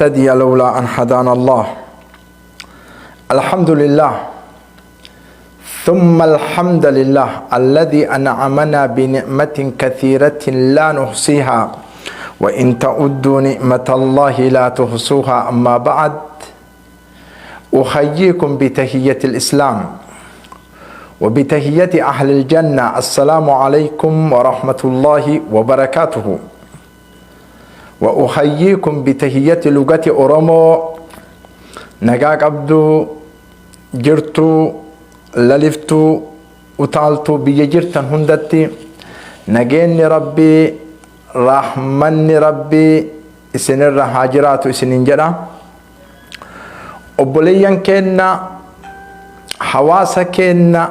نهتدي لولا أن هدانا الله. الحمد لله ثم الحمد لله الذي أنعمنا بنعمة كثيرة لا نحصيها، وإن تعدوا نعمة الله لا تحصوها. أما بعد، أحييكم بتحية الإسلام وبتحية أهل الجنة: السلام عليكم ورحمة الله وبركاته. وأحييكم بتحية لغة أورومو: nagaa qabdu, jirtu, laliftuu, utaaltuu, biyya jirtan hundatti nageenyi Rabbii, rahmanni Rabbii isinirra haa jiraatu isinin jedha. Obboleeyyan keenna, hawaasa keenna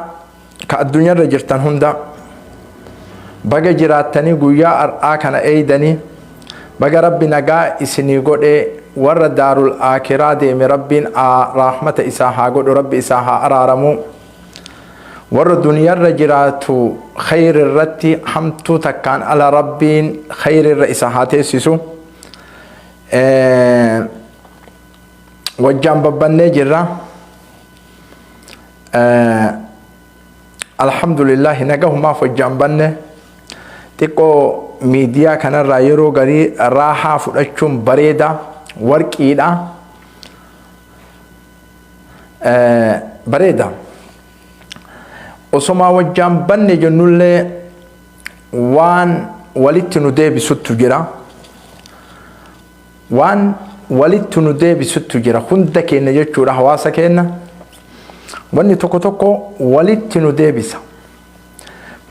ka addunyaarra jirtan hunda, baga jiraattanii guyyaa har'aa kana eeydanii, baga Rabbi nagaa isinii godhee. Warra daarul aakiraa deeme Rabbiin rahmata isaa haa godhu, Rabbi isaa haa araaramu. Warra duniyaarra jiraatu khayri irratti, hamtuu takkaan ala Rabbiin khayri irra isa haa teessisu. Wajjaan babbannee jirra, alhamdulillahi. Nagahumaaf wajjaan banne. Xiqqoo miidiyaa kanarraa yeroo garii raahaa fudhachuun bareeda, warqiidha, bareeda. Osomaa wajjaan banne jennullee waan walitti nu deebisuttu jira, waan walitti nu deebisuttu jira hunda keenya jechuudha. Hawaasa keenya wanni tokko tokko walitti nu deebisa.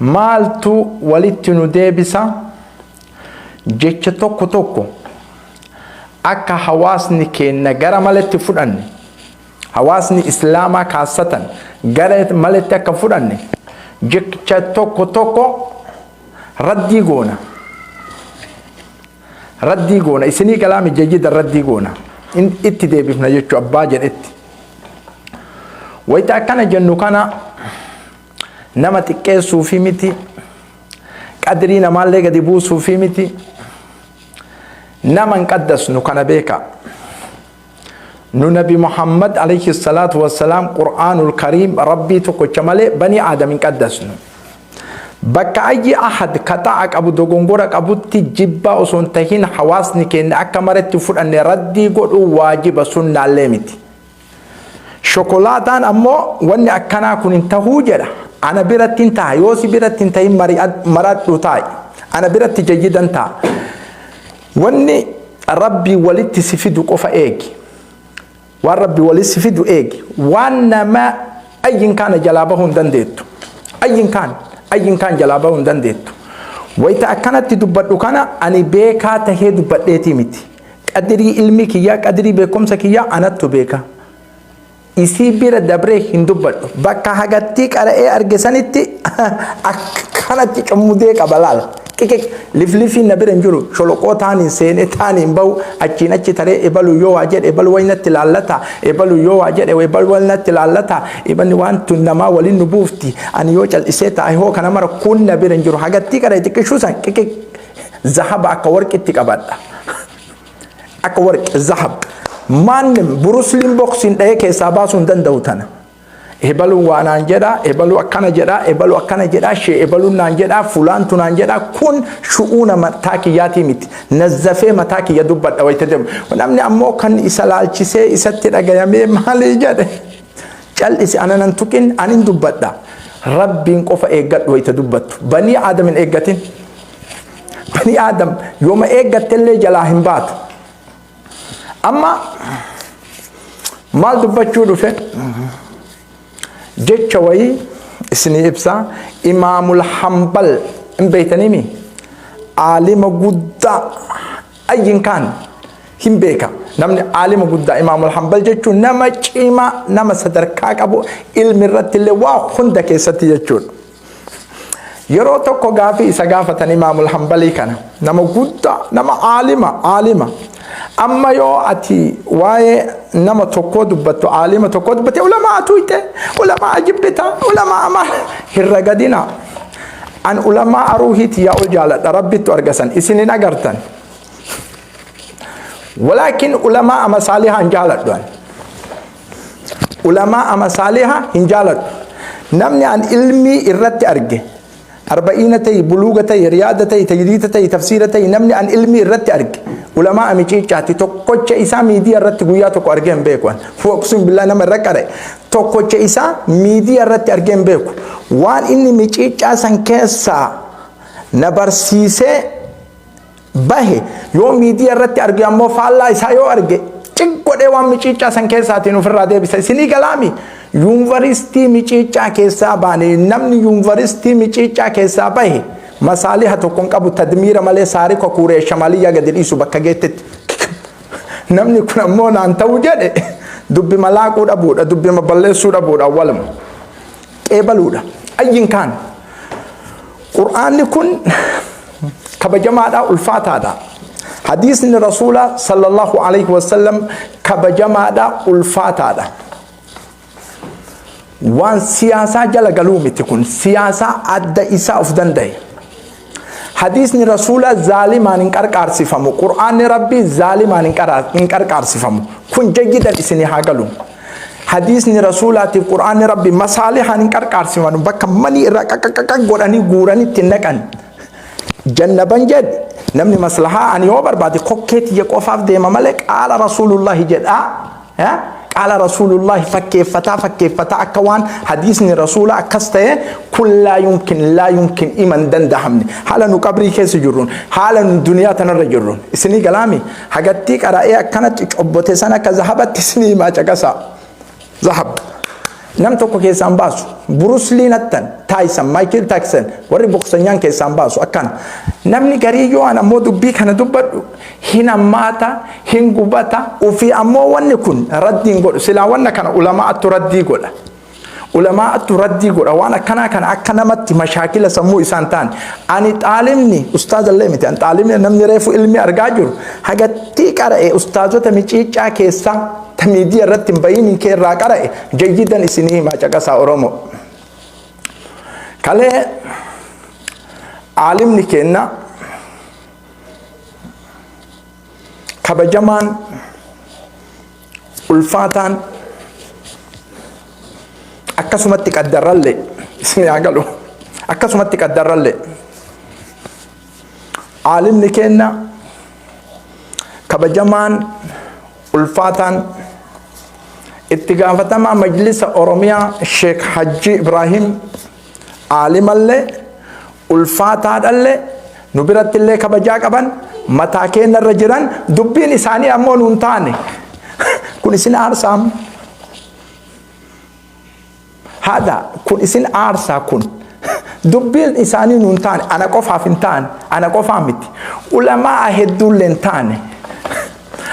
Maaltu walitti nu deebisa? Jecha tokko tokko akka hawaasni keenya gara malatti fudhanne, hawaasni Islaamaa kaassatan gara malatti akka fudhanne, jecha tokko tokko raddii goona. Raddii goona, isinii galaami? Jejjida raddii goona, itti deebifna jechuu abbaa jedhetti. Wayita akkana jennu kana nama xiqqeessuufi miti, qadrii namaallee gadi buusuufi miti. Nama hin qaddasnu, kana beeka. Nu Nabi Muhammad alayhi salaatu wassalaam, Qur'aanul Kariim, Rabbii tokkocha malee banii Aadam hin qaddasnu. Bakka ayyi ahad kaxa'a qabu, dogongora qabutti, jibbaa osoo hin tahin hawaasni keenya akka maratti fudhanne raddii godhuu waajiba, sunnaallee miti. Shokolaataan ammoo wanni akkanaa kun hin tahuu jedha. Ana biratti hin taha, yoo si biratti hin tahin maradhu taa'i. Ana biratti jayyidan ta'a. Wanni Rabbii walitti si fidu qofa eegi. Waan Rabbi walitti si fidu eegi. Waan nama ayyin kaana jalaa bahuu hin dandeettu. Ayyin kaan, ayyin kaan jalaa bahuu hin dandeettu. Wayita akkanatti dubbadhu kana ani beekaa tahee dubbadheetii miti. Qadirii ilmi kiyyaa, qadirii beekumsa kiyyaa anattu beeka. Isii bira dabree hin dubbadhu. Bakka hagattii qara'ee arge sanitti akkanatti cummudee qaba laal. Qiqiq liflifiin na bira hin jiru. Sholoqoo taaniin seenee taaniin bahu, achiin achi taree ebalu yoo waa jedhe ebalu waynatti laallata. Ebalu yoo waa jedhe ebalu waynatti laallata. Ebanni waan tun namaa waliin nu buufti. Ani yoo cal'isee taa'e hoo, kana mara kun na bira hin jiru. Hagattii qara'e xiqqishuu san qiqiq zahaba akka warqitti qabadha. Akka warqi zahab. Maannim Bruce Lee boksiin dhahee keessaa baasuu hin danda'u tana. Ebaluun waa naan jedha, ebaluu akkana jedha, ebaluu akkana jedha, shee ebaluun naan jedha, fulaantu naan jedha, kun shu'uuna mataa kiyyaatii miti. Nazzafee mataa kiyya dubbadha wayita deemu. Namni ammoo kan isa laalchisee isatti dhagayamee maalii jedhe, cal'isi, ana nan tuqin, anin dubbadha. Rabbiin qofa eeggadhu wayita dubbattu. Banii Aadam hin eeggatin. Banii Aadam yooma eeggattellee jalaa hin baatu. Amma maal dubbachuu dhufe? Jecha wayii isinii ibsa. Imaamul Hambal hin beeytaniimi? Aalima guddaa ayyin kaan hin beeka. Namni aalima guddaa Imaamul Hambal jechuun nama cimaa, nama sadarkaa qabu, ilmi irratti illee waa hunda keessatti jechuudha. Yeroo tokko gaafii isa gaafatan Imaamul Hambalii kana, nama guddaa, nama aalima aalima. Amma yoo ati waa'ee nama tokkoo dubbattu, aalima tokkoo dubbatte, ulamaa tuyte, ulamaa jibbita, ulamaa ama hin ragadina. An ulamaa aruuhiiti yaa ol jaaladha, Rabbittu argasan isin hin agartan. Walaakin ulamaa masaalihaa hin jaaladhu ani. Ulamaa masaalihaa hin jaaladhu. Namni an ilmii irratti arge, arba'iina ta'i, buluuga ta'i, riyaada ta'i, tajdiida ta'i, tafsiira ta'i, namni an ilmii irratti arge ulamaa miciicaati. Tokkocha isaa miidiyaa irratti guyyaa tokko argee hin beeku. Fuuqsuun billaa nama irra qara'e. Tokkocha isaa miidiyaa irratti argee hin beeku. Waan inni miciicaa san keessaa na barsiisee bahe yoo miidiyaa irratti arge, ammoo faallaa isaa yoo arge, cig godhee waan miciicaa san keessaatiin ofirraa deebisa. Isinii galaami? Yuunivarsiitii miciicaa keessaa baane. Namni yuunivarsiitii miciicaa keessaa bahe masaaliha tokko hin qabu, tadmiira malee. Saarika kuuree shamaliyyaa gadi dhiisu bakka geettetti. Namni kun ammoo naan ta'u jedhe, dubbima laaquu dhabuudha, dubbima balleessuu dhabuudha, awwaluma qeebaluudha. Ayyin kaan, Qur'aanni kun kabajamaadha, ulfaataadha. Hadiisni Rasuula sallallahu alaihi wasallam kabajamaadha, ulfaataadha. Waan siyaasaa jala galuu miti kun, siyaasaa adda isaa of danda'e. Hadiisni Rasuula zaalimaan hin qarqaarsifamu. Qur'aanni Rabbii zaalimaan hin qarqaarsifamu. Kun jayyidan isinii haa galu. Hadiisni Rasuulaatiif Qur'aanni Rabbii masaalihaan hin qarqaarsifamu. Bakka manii irraa qaqqaqqaq godhanii guuranii itti naqan. Jannaban jedhi, namni maslahaa ani yoo barbaade kokkee tiyya qofaaf deema malee, qaala Rasuulullahi jedhaa. Qaala Rasuulullahi fakkeeffataa fakkeeffataa akka waan hadiisni Rasuula akkas ta'e, kun laa yumkin, laa yumkin, iman dandahamne. Haala nu qabrii keessa jirruun, haala nu duniyaa tanarra jirruun, isinii galaami? Hagattii qara'ee akkanatti cobbote sana akka zahabatti isinii himaa, caqasaa. Zahab nam tokko keessaan baasu. Bruce Lee nattan, Tyson, Michael Tyson, warri boksanyaan keessaan baasu akkana. Namni garii yoo an ammoo dubbii kana dubbadhu hin hammaata, hin gubata. Ufii ammoo wanni kun raddiin godhu. Silaa wanna kana ulamaa'attu raddii godha. Ulamaa'attu raddii godha waan akkanaa kana, akka namatti mashaakila sammuu isaan ta'an. Ani xaalimni ustaazallee miti. An xaalimni, namni reefu ilmi argaa jiru, hagattii qara'e ustaazota miciicaa keessaa ta miidiyaa irratti hin bayin kee irraa qara'e jayyidan isinii himaa, caqasaa Oromoo. Kalee aalimni kenna kabajamaan ulfaataan, akkasumatti qaddarrallee isin haa galu, akkasumatti qaddarrallee, aalimni kenna kabajamaan ulfaataan, itti gaafatamaa Majlisa Oromiyaa, Sheek Hajji Ibrahim, aalimallee ulfaataadhallee, nu birattillee kabajaa qaban, mataa keenyarra jiran, dubbiin isaanii ammoo nuun taane. Kun isin aarsaam haadha, kun isin aarsaa. Kun dubbiin isaanii nuun taane. Ana qofaaf hin taane, ana qofaa miti, ulamaa hedduullee hin taane.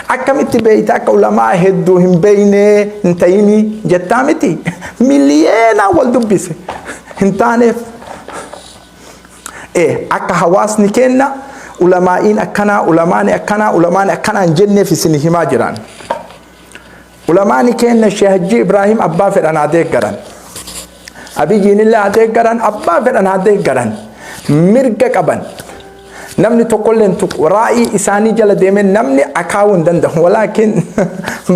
Akkamitti beeyta akka ulamaa hedduu hin beeynee hin ta'inii jettaa miti? Miliyeenaa wal dubbise hin taaneef. Akka hawaasni kenna ulamaa'iin akkanaa, ulamaani akkanaa, ulamaani akkanaa hin jenneef isin himaa jiran. Ulamaani kenna Sheekh Hajji Ibrahim abbaa fedhan haa deeggaran. Abiyyiin illee haa deeggaran, abbaa fedhan haa deeggaran. Mirga qaban. Namni tokkollee hin tuqu. Raa'ii isaanii jala deemee namni akaawuu hin danda'u. Walaakin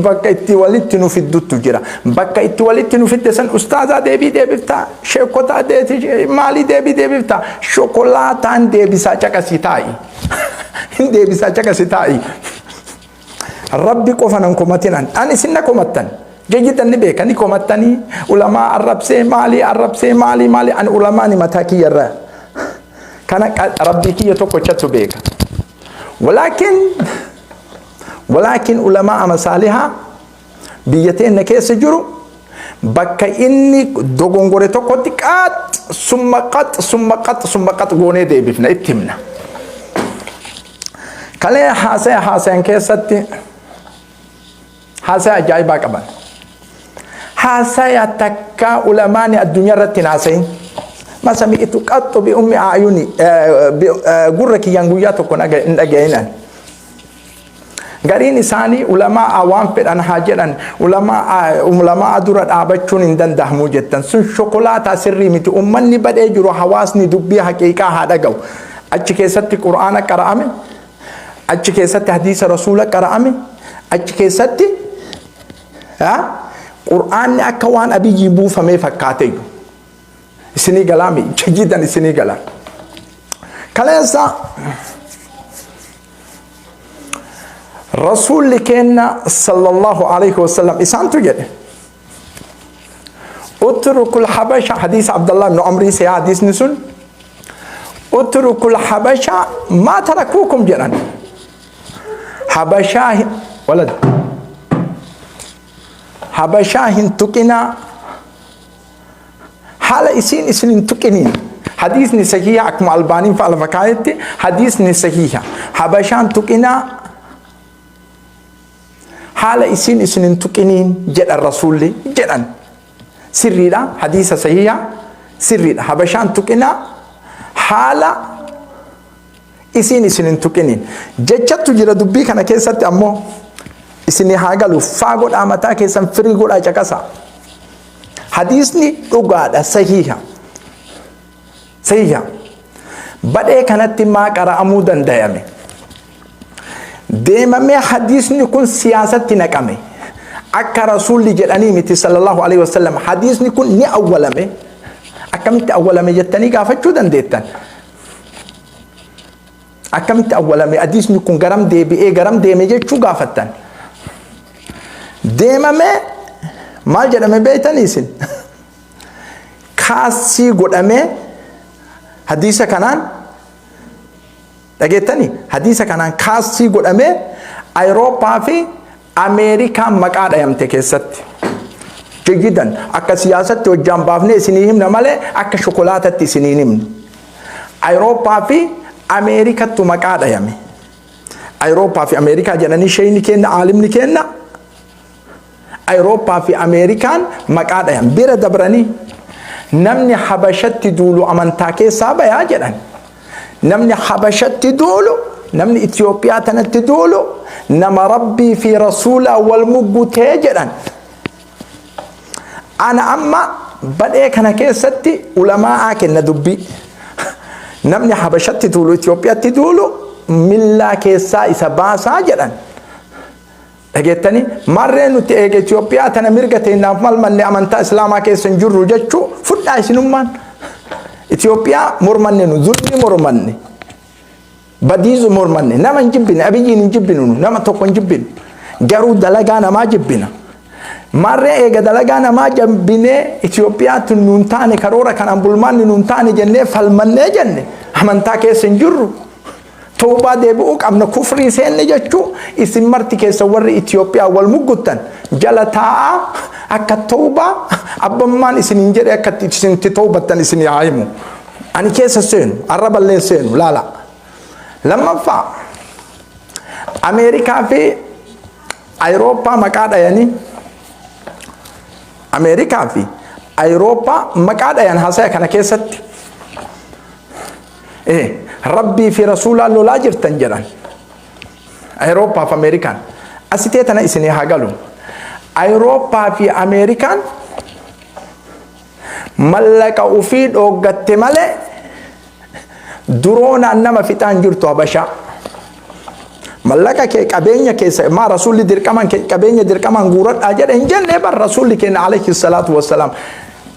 bakka itti walitti nu fidduttu jira. Bakka itti walitti nu fidde san ustaazaa deebii deebiftaa, sheekotaa deebii maalii deebii deebiftaa, shokolaataan deebisaa, caqasii taa'i. Hin deebisaa, caqasii taa'i. Rabbi qofa nan komatinan. Ani isin na komattan. Jayyidan ni beeka, ni komattanii, ulamaa arrabsee, maalii arrabsee, maalii maalii. Ani ulamaani mataa kiyyarraa. Kana Rabbii kiyya tokkochatu beeka. Walaakin ulamaa masaalihaa biyya teenya keessa jiru, bakka inni dogongore tokkotti qax summa qax summa qax summa qax goonee deebifna, itti himna. Kalee haasaya haasayan keessatti haasaya ajaa'ibaa qaban. Haasaya takkaa ulamaani addunyaa irratti hin haasayin. Ma sami'tu qaxxu bi ummi a'yuni, gurra kiyyaan guyyaa tokko hin dhaga'inan. Gariin isaanii ulamaa waan fedhan haa jedhan, ulamaa dura dhaabachuun hin danda'amu jettan. Sun shokolaataa sirrii miti. Ummanni badhee jiru, hawaasni dubbii haqiiqaa haa dhaga'u. Achi keessatti Qur'aana qara'ame. Achi keessatti hadiisa rasuula qara'ame. Achi keessatti Qur'aanni akka waan Abiyyiin buufamee fakkaateeyyu. Isinii galaami jayyidan isinii gala. Kaleessa Rasuulli keenna sallallahu alayhi wasallam isaantu jedhe. Utrukul habasha hadiisa Abdallah ibn Amrii see hadiisni sun utrukul habasha maa tarakuukum jedhan. Habashaa walad habashaa hin tuqinaa haala isiin isin hin tuqiniin. Hadiisni sahiha akkuma Albaaniin fa'a lafa kaayetti hadiisni sahiha habashaan tuqinaa haala isiin isin hin tuqiniin jedhan rasuulli jedhan. Sirriidha, hadiisa sahiha sirriidha. Habashaan tuqinaa haala isiin isin hin tuqiniin jechattu jira. Dubbii kana keessatti ammoo isin haa galu, faa godhaa, mataa keessan firii godhaa, caqasa. Hadiisni dhugaadha, sahiha sahiha. Badhee kanatti maa qara'amuu dandayame? Deemamee hadiisni kun siyaasatti naqame. Akka rasuulli jedhanii miti sallallahu alaihi wasallam. Hadiisni kun ni awwalame. Akkamitti awwalame jettanii gaafachuu dandeettan. Akkamitti awwalame, hadiisni kun garam deebi'ee garam deeme jechuu gaafattan. Deemamee maal jedhame beeytanii isin? Kaassii godhamee hadiisa kanaan dhageettanii, hadiisa kanaan kaassii godhamee Awurooppaa fi Ameerikaan maqaa dhayamte keessatti. Jayyidan akka siyaasatti hojjaan baafnee isinii himna malee akka shokolaatatti isinii himnu. Awurooppaa fi Ameerikattu maqaa dhayame. Awurooppaa fi Ameerikaa jedhanii sheeyni kenna, aalimni kenna. Awurooppaa fi Ameerikaan maqaa dhayan bira dabranii namni Habashatti duulu amantaa keessaa bayaa jedhan. Namni Habashatti duulu, namni Itoophiyaa tanatti duulu nama Rabbii fi Rasuulaa wal muggutee jedhan. Ana amma badhee kana keessatti ulamaa'aa kenna dubbii. Namni Habashatti duulu, Itoophiyaatti duulu millaa keessaa isa baasaa jedhan. Dhageettanii marree nuti eega Itoophiyaa tana mirga teenyaaf malmanne amantaa Islaamaa keessa hin jirru jechuu fudhaa isinummaan. Itoophiyaa mormanne, nu zulmi mormanne, badiizu mormanne, nama hin jibbine, Abiyyiin hin jibbinu, nu nama tokko hin jibbinu, garuu dalagaa namaa jibbina. Marree eega dalagaa namaa jibbinee Itoophiyaatti nuun taane, karoora kanaan bulmaanni nuun taane jennee falmannee jenne amantaa keessa hin jirru. Tawbaa deebi'uu qabna, kufrii seenne jechuu isin marti keessa warri Itoophiyaa wal mugguttan jala taa'aa akka tawbaa abbammaan isiniin jedhe akka isinitti tawbattan isin haa himu. Ani keessa seenu, arraballee seenu laala. Lammaffaa, Ameerikaa fi Awurooppaa maqaa dhayanii, Ameerikaa fi Awurooppaa maqaa dhayan haasaya kana keessatti. Rabbii fi Rasuulaan lolaa jirtan jedhan. Awurooppaa fi Ameerikaan. Asitee tana isinii haa galu. Awurooppaa fi Ameerikaan mallaqa ofii dhooggatte malee duroonaan nama fixaan jirtu Habashaa. Mallaqa kee, qabeenya keessa maa rasuulli dirqamaan qabeenya dirqamaan guuradhaa jedhe hin jenne bar rasuulli keenya alayhi salaatu wassalaam.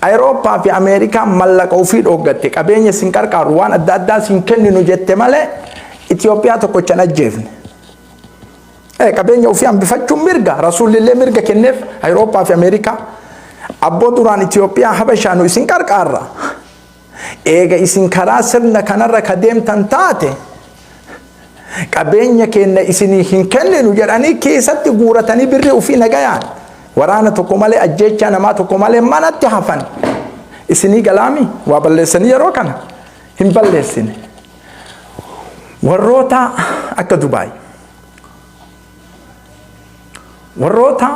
Awurooppaa fi Ameerikaan mallaqa ofii dhooggatte, qabeenya sin qarqaaru, waan adda addaa sin kenninu jette malee Itoophiyaa tokkochan ajjeefne. Qabeenya ofii hambifachuun mirga, rasuulli illee mirga kenneef Awurooppaa fi Ameerikaa. Abboo duraan Itoophiyaa Habashaa nu isin qarqaarra. Eega isin karaa sirna kanarra ka deemtan taate qabeenya keenya isinii hin kenninu jedhanii keessatti guuratanii birrii ofii nagayaan waraana tokko malee, ajjeechaa namaa tokko malee manatti hafan. Isinii galaami, waa balleessanii yeroo kana hin balleessine. Warroota akka Dubaay, warroota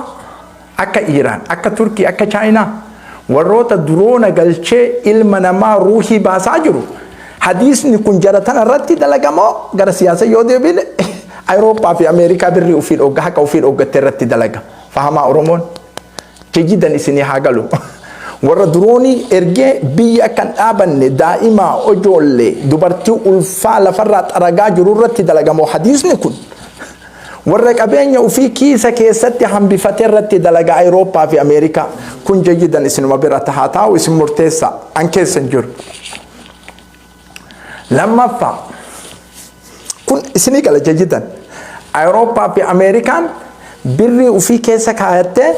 akka Iiraan, akka Turkii, akka Chaayinaa, warroota duroona galchee ilma namaa ruuhii baasaa jiru, hadiisni kun jara tana irratti dalagamoo gara siyaasa yoo deebine Awurooppaa fi Ameerikaa birrii ofii dhogga, haqa ofii dhoggatte irratti dalaga. Fahamaa Oromoon. Jayyidan isinii haa galu. Warra diroonii ergee biyya akka hin dhaabanne daa'ima, ijoollee, dubartii ulfaa lafarraa xaragaa jiru irratti dalagamoo hadiisni kun? Warra qabeenya ofii kiisa keessatti hambifate irratti dalaga Awurooppaa fi Ameerikaa. Kun jayyidan isinuma bira tahaa taa'u isin murteessa, an keessa hin jiru. Lammaffaa, kun isinii gala jayyidan. Awurooppaa fi Ameerikaan birrii ofii keessa kaayattee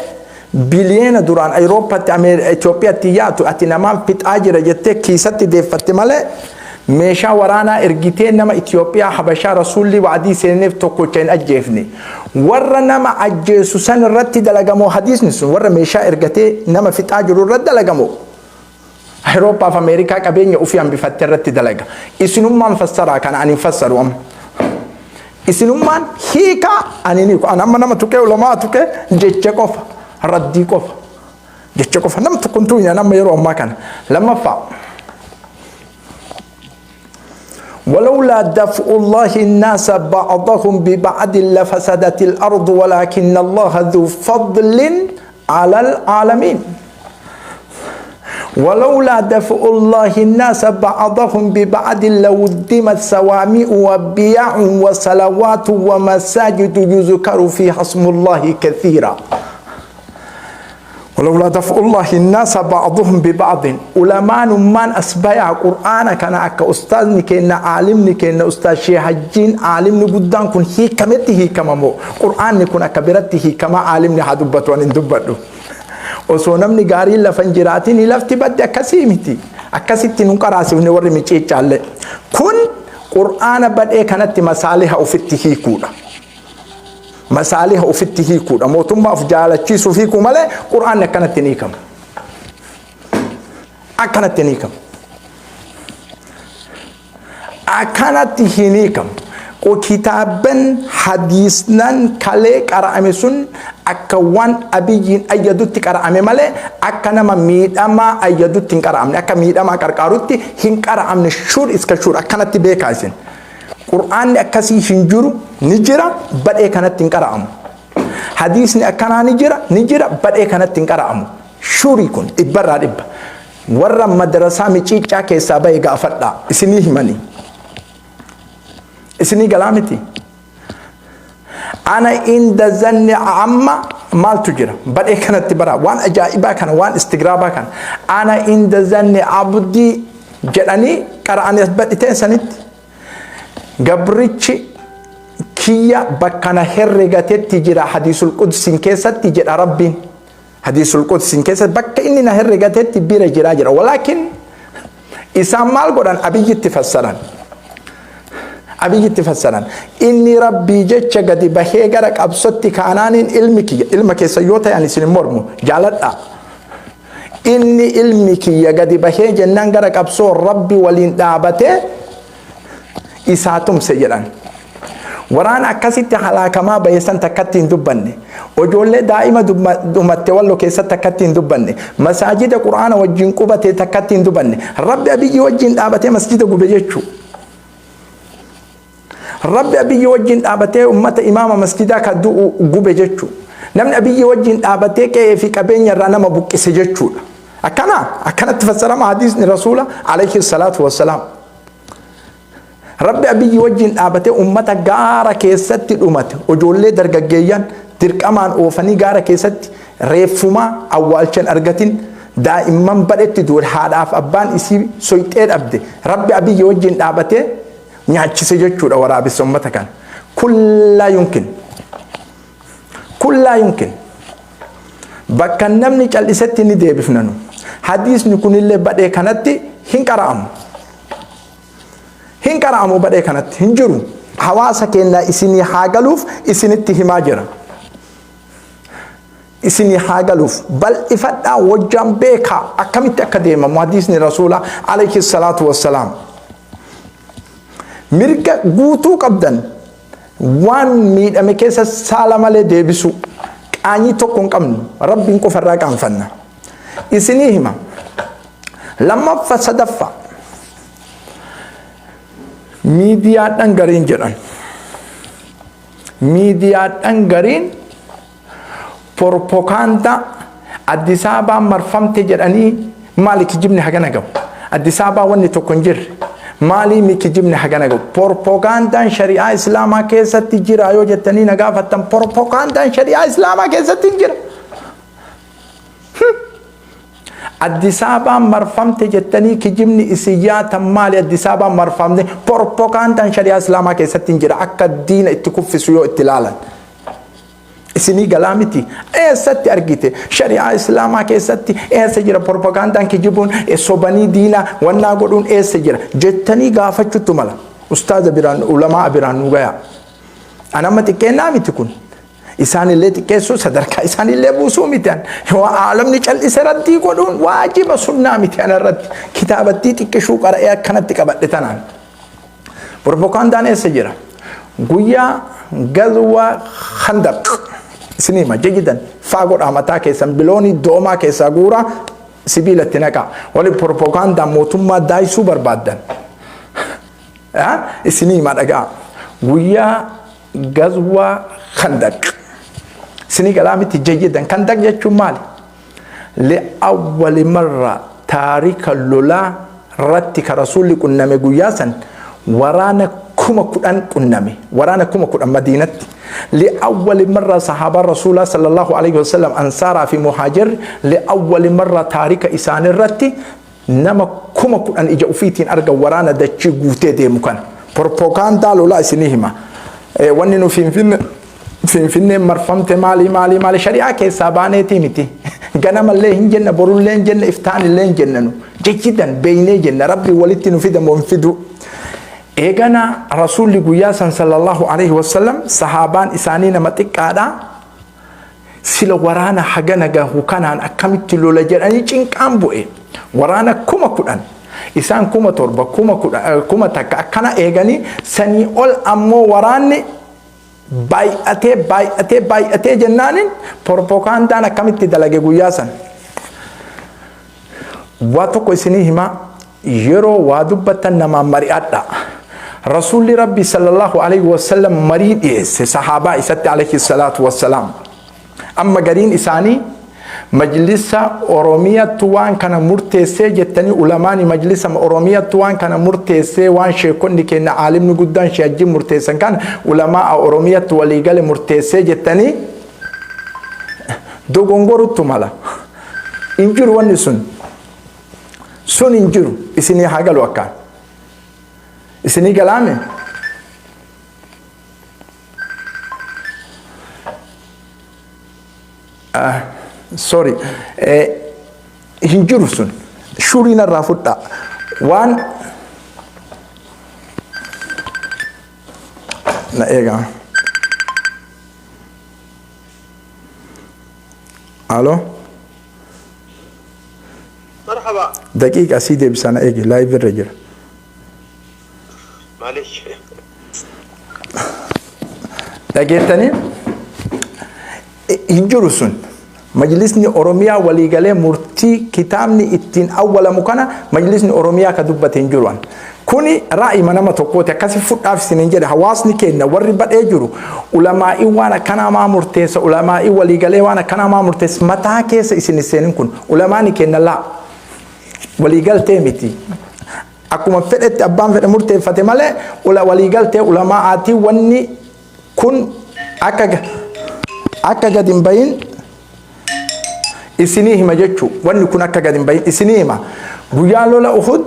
biliyeena duraan Awurooppaatti Itoophiyaatti yaatu ati namaan fixaa jira jettee kiisatti deeffatte malee, meeshaa waraanaa ergitee nama Itoophiyaa Habashaa Rasuulli wa'adii seeneef tokkocha hin ajjeefne. Warra nama ajjeesu san irratti dalagamoo hadiisni sun? Warra meeshaa ergatee nama fixaa jiru irratti dalagamoo Awurooppaa fi Ameerikaa qabeenya ofii hambifatte irratti dalaga? Isinummaan fassaraa kana, ani hin fassaru amma. Isinummaan hiikaa, ani ni an amma nama tuqee, ulamaa tuqee, jecha qofa, raddii qofa, jecha qofa, nam tokko hin tuqne amma yeroo ammaa kana. Lammaffaa, ولولا دفع الله الناس بعضهم ببعض لفسدت الأرض ولكن الله ذو فضل على العالمين. ولولا دفع الله الناس بعضهم ببعض لهدمت صوامع وبيع وصلوات ومساجد يذكر فيها اسم الله كثيرا. ولولا دفع الله الناس بعضهم ببعض، ulamaan as bayaa qur'aana kana akka ustaazni kenna, aalimni kenna, ustaaz Sheekh Hajjiin, aalimni guddaan kun hiikametti hiikamamoo qur'aanni kun akka biratti hiikamaa? Aalimni haa dubbatu, ani hin dubbadhu. Osoo namni gaariin lafa hin jiraatin lafti badde akkasii miti. Akkasitti nun qaraasifne warri miciicaallee. Kun qur'aana badhee kanatti masaaliha ofitti hiikuudha. Masaaliha ofitti hiikuudha. Mootummaa of jaalachiisuuf hiikuu malee qur'aanni akkanatti ni hiikamu. Akkanatti ni hiikamu. Akkanatti hin hiikamu. Kitaabban hadiisnan kalee qara'ame sun akka waan Abiyyiin ayyadutti qara'ame malee akka nama miidhamaa ayyadutti hin qara'amne, akka miidhamaa qarqaarutti hin qara'amne. Sure iska sure, akkanatti beekaa isin. Qur'aanni akkasii hin jiru, ni jira, badhee kanatti hin qara'amu. Hadiisni akkanaa ni jira, ni jira, badhee kanatti hin qara'amu. Sure, kun dhibbarraa dhibba. Warra madrasaa miciicaa keessaa bahe gaafadhaa, isinii himanii. Isinii galaa miti. أنا عند ظن amma maaltu jira badhee kanatti bara waan ajaa'ibaa kana, waan istigraabaa kana أنا عند ظن عبدي jedhanii qara'anii as badhiteen sanitti gabrichi kiyya bakka na herregatetti jira hadiisul qudsiin keessatti jedha Rabbiin. Hadiisul qudsiin keessatti bakka inni na herregatetti bira jira jira. Walaakin isaan maal godhan? Abiyyitti fassaran. Abiyyitti fassaran. Inni Rabbii jecha gadi bahee gara qabsotti kaanaaniin ilmi kiyya, ilma keessa yoo ta'an isin hin mormu, jaaladha. Inni ilmi kiyya gadi bahee jennaan gara qabsoo Rabbi waliin dhaabatee isaa tumse jedhan. Waraana akkasitti halaakamaa bahe san takkatti hin dubbanne. Ijoollee daa'ima dhumatte Wallo keessatti takkatti hin dubbanne. Masaajida quraana wajjin qubate takkatti hin dubbanne. Rabbi Abiyyi wajjin dhaabatee masjida gube jechuu. Rabbi Abiyyi wajjin dhaabatee ummata imaama masjidaa kan du'u gube jechuu. Namni Abiyyi wajjin dhaabatee qe'ee fi qabeenya irraa nama buqqise jechuudha. Akkana akkanatti fassarama hadiisni Rasuula عليه الصلاة والسلام. Rabbi Abiyyi wajjin dhaabatee ummata gaara keessatti dhumate, ijoollee dargaggeeyyan dirqamaan oofanii gaara keessatti reeffumaa awwaalchan argatin, daa'imman badhetti du'e, haadhaaf abbaan isii soyxee dhabde, Rabbi Abiyyi wajjin dhaabatee nyaachise jechuudha waraabessa ummata kana. Kun لا يمكن. Kun لا يمكن. Bakka namni cal'isetti ni deebifna nu. Hadiisni kunillee badhee kanatti hin qara'amu. Hin qara'amu, badhee kanatti hin jiru. Hawaasa keenya isinii haa galuuf isinitti himaa jira. Isinii haa galuuf bal'ifadhaa, wajjaan beekaa akkamitti akka deemamu hadiisni Rasuula عليه الصلاة والسلام. Mirga guutuu qabdan waan miidhame keessa saala malee deebisu, qaanyii tokko hin qabnu, Rabbiin qofarraa qaanfanna. Isinii hima. Lammaffaa, sadaffaa, miidiyaadhaan gariin jedhan. Miidiyaadhaan gariin propagaandaa Addis Ababaan marfamte jedhanii maali kijibni hagana gahu? Addis Ababaa wanni tokko hin jirre. Maalii kijibni hagana gahu? Propagandaan shari'aa Islaamaa keessatti jira yoo jettanii na gaafattan, propagandaan shari'aa Islaamaa keessatti hin jira. Addis Ababaan marfamte jettanii kijibni isin yaatan maali? Addis Ababaan marfamte, propagandaan shari'aa Islaamaa keessatti hin jira, akka diina itti kuffisu yoo itti ilaalan. Isinii galaa miti? Eessatti argite? Shari'aa Islaamaa keessatti eessa jira propagandaan, kijibuun, sobanii diina wannaa godhuun eessa jira jettanii gaafachuttu mala. Ustaaza biraan, ulamaa biraan nu gayaa. Anamma xiqqeennaa miti kun. Isaanillee xiqqeessuu, sadarkaa isaanillee buusuu miti. Yoo aalamni cal'ise raddii godhuun waajiba, sunnaa miti anarratti. Kitaabattii xiqqishuu qara'ee akkanatti qabadhe tanaan. Propagandaan eessa jira? Guyyaa gazwa Khandaq isinii hima jayidan faa godhaa, mataa keessan biloonii doomaa keessaa guuraa, sibiilatti naqaa. Wali propagandaan mootummaa daayisuu barbaaddan. Isinii hima, dhagaa. Guyyaa gazwa Khandaq. Isinii galaa miti? Jayidan, Khandaq jechuun maali? Li'awwali marra taarika lolaa irratti ka Rasuulli qunname guyyaa san waraana 10,000 qunname, waraana 10,000 Madiinatti. Li'awwali marra sahaabaan Rasuulaa sallallahu alaihi wasallam, ansaaraa fi muhaajirri, li'awwali marra taarika isaanirratti nama 10,000 ija ufiitiin argan, waraana dachii guutee deemu kana. Propagaandaa lolaa isinii hima. Wanni nu Finfinne Finfinneen marfamte maali maali maali, shari'aa keessaa baaneetii miti. Ganamallee hin jenna, borullee hin jenna, iftaanillee hin jenna nu. Jechidan beeynee jenna, Rabbi walitti nu fida moo hin fidu. Eegana Rasuulli guyyaa san sallallahu alaihi wasallam sahaabaan isaanii nama xiqqaadha. Sila waraana hagana gahu kanaan akkamitti lola jedhanii cinqaan bu'e. Waraana 10,000. Isaan 7,000, 10,000, 1,000 akkana eeganii sanii ol ammoo waraanni baay'atee baay'atee baay'atee jennaanin propagandaan akkamitti dalage guyyaa san. Waa tokko isinii himaa, yeroo waa dubbattan namaan mari'adha. Rasuulli Rabbi sallallahu alaihi wasallam marii dhiyeesse sahaabaa isatti alaihi salaatu wassalaam. Amma gariin isaanii majlisa Oromiyattu waan kana murteessee jettanii, ulamaani majlisa Oromiyattu waan kana murteessee, waan sheekonni keenya aalimni guddaan sheejjiin murteessan kan ulamaa Oromiyattu waliigale murteessee jettanii dogongoruttu mala. Hin jiru wanni sun. Sun hin jiru, isinii haa galu akkaan. Isinii galaame? Sorry, hin jiru sun, shurii narraa fudhaa waan na eegaa. Alo. Marhaba. Daqiiqa sii deebisaa, na eegi, live irra jira. Maalish. Dhageettanii, hin jiru sun. Majlisni Oromiyaa waliigalee murtii kitaabni ittiin awwalamu kana majlisni Oromiyaa ka dubbate hin jiru. Kuni raa'ima nama tokkooti, akkasi fudhaaf isiniin jedhe. Hawaasni keenya warri badhee jiru ulamaa'ii waan akkanaa maa murteessa, ulamaa'ii waliigalee waan akkanaa maa murteessa, mataa keessa isin seenin. Kun ulamaani keenya laa waliigaltee miti. Akkuma fedhetti abbaan fedhe murteeffate malee waliigaltee ulamaa'aatii wanni kun akka gad hin bahin isinii hima jechuu. Wanni kun akka gad hin bahin isinii hima. Guyyaa lola Uhud,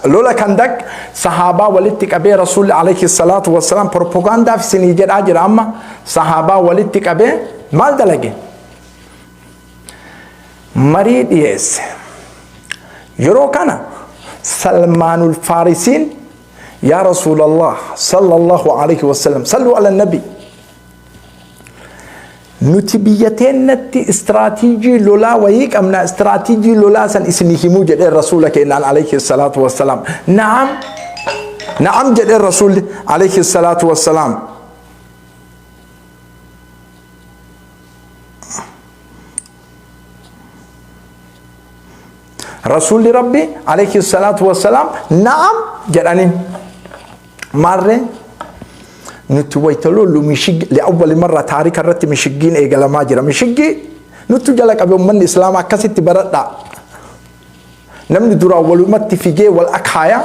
lola Kandak, sahaabaa walitti qabee Rasuulli alayhi salaatu wassalaam, propagandaaf isinii jedhaa jira amma, sahaabaa walitti qabee maal dalage? Marii dhiyeesse. Yeroo kana Salmaanul Faarisiin, "Yaa Rasuulallah sallallahu alayhi wasallam, sallu ala nabi, nuti biyya teennatti istiraatiijii lolaa wayii qabna, istiraatiijii lolaa san isinii himuu?" jedhee Rasuula keenyaan alayhi salaatu wassalaam. "Na'am, na'am," jedhee Rasuulli alayhi salaatu wassalaam. Rasuulli Rabbi alayhi salaatu wassalaam "Na'am" jedhaniin. Maarree, Nuti wayta lollu mishig li'awwali marra taarika irratti mishiggiin eegalamaa jira. Mishiggii nuttu jala qabe. Ummanni islaamaa akkasitti baradhaa. Namni duraan walumatti figee wal akaaya.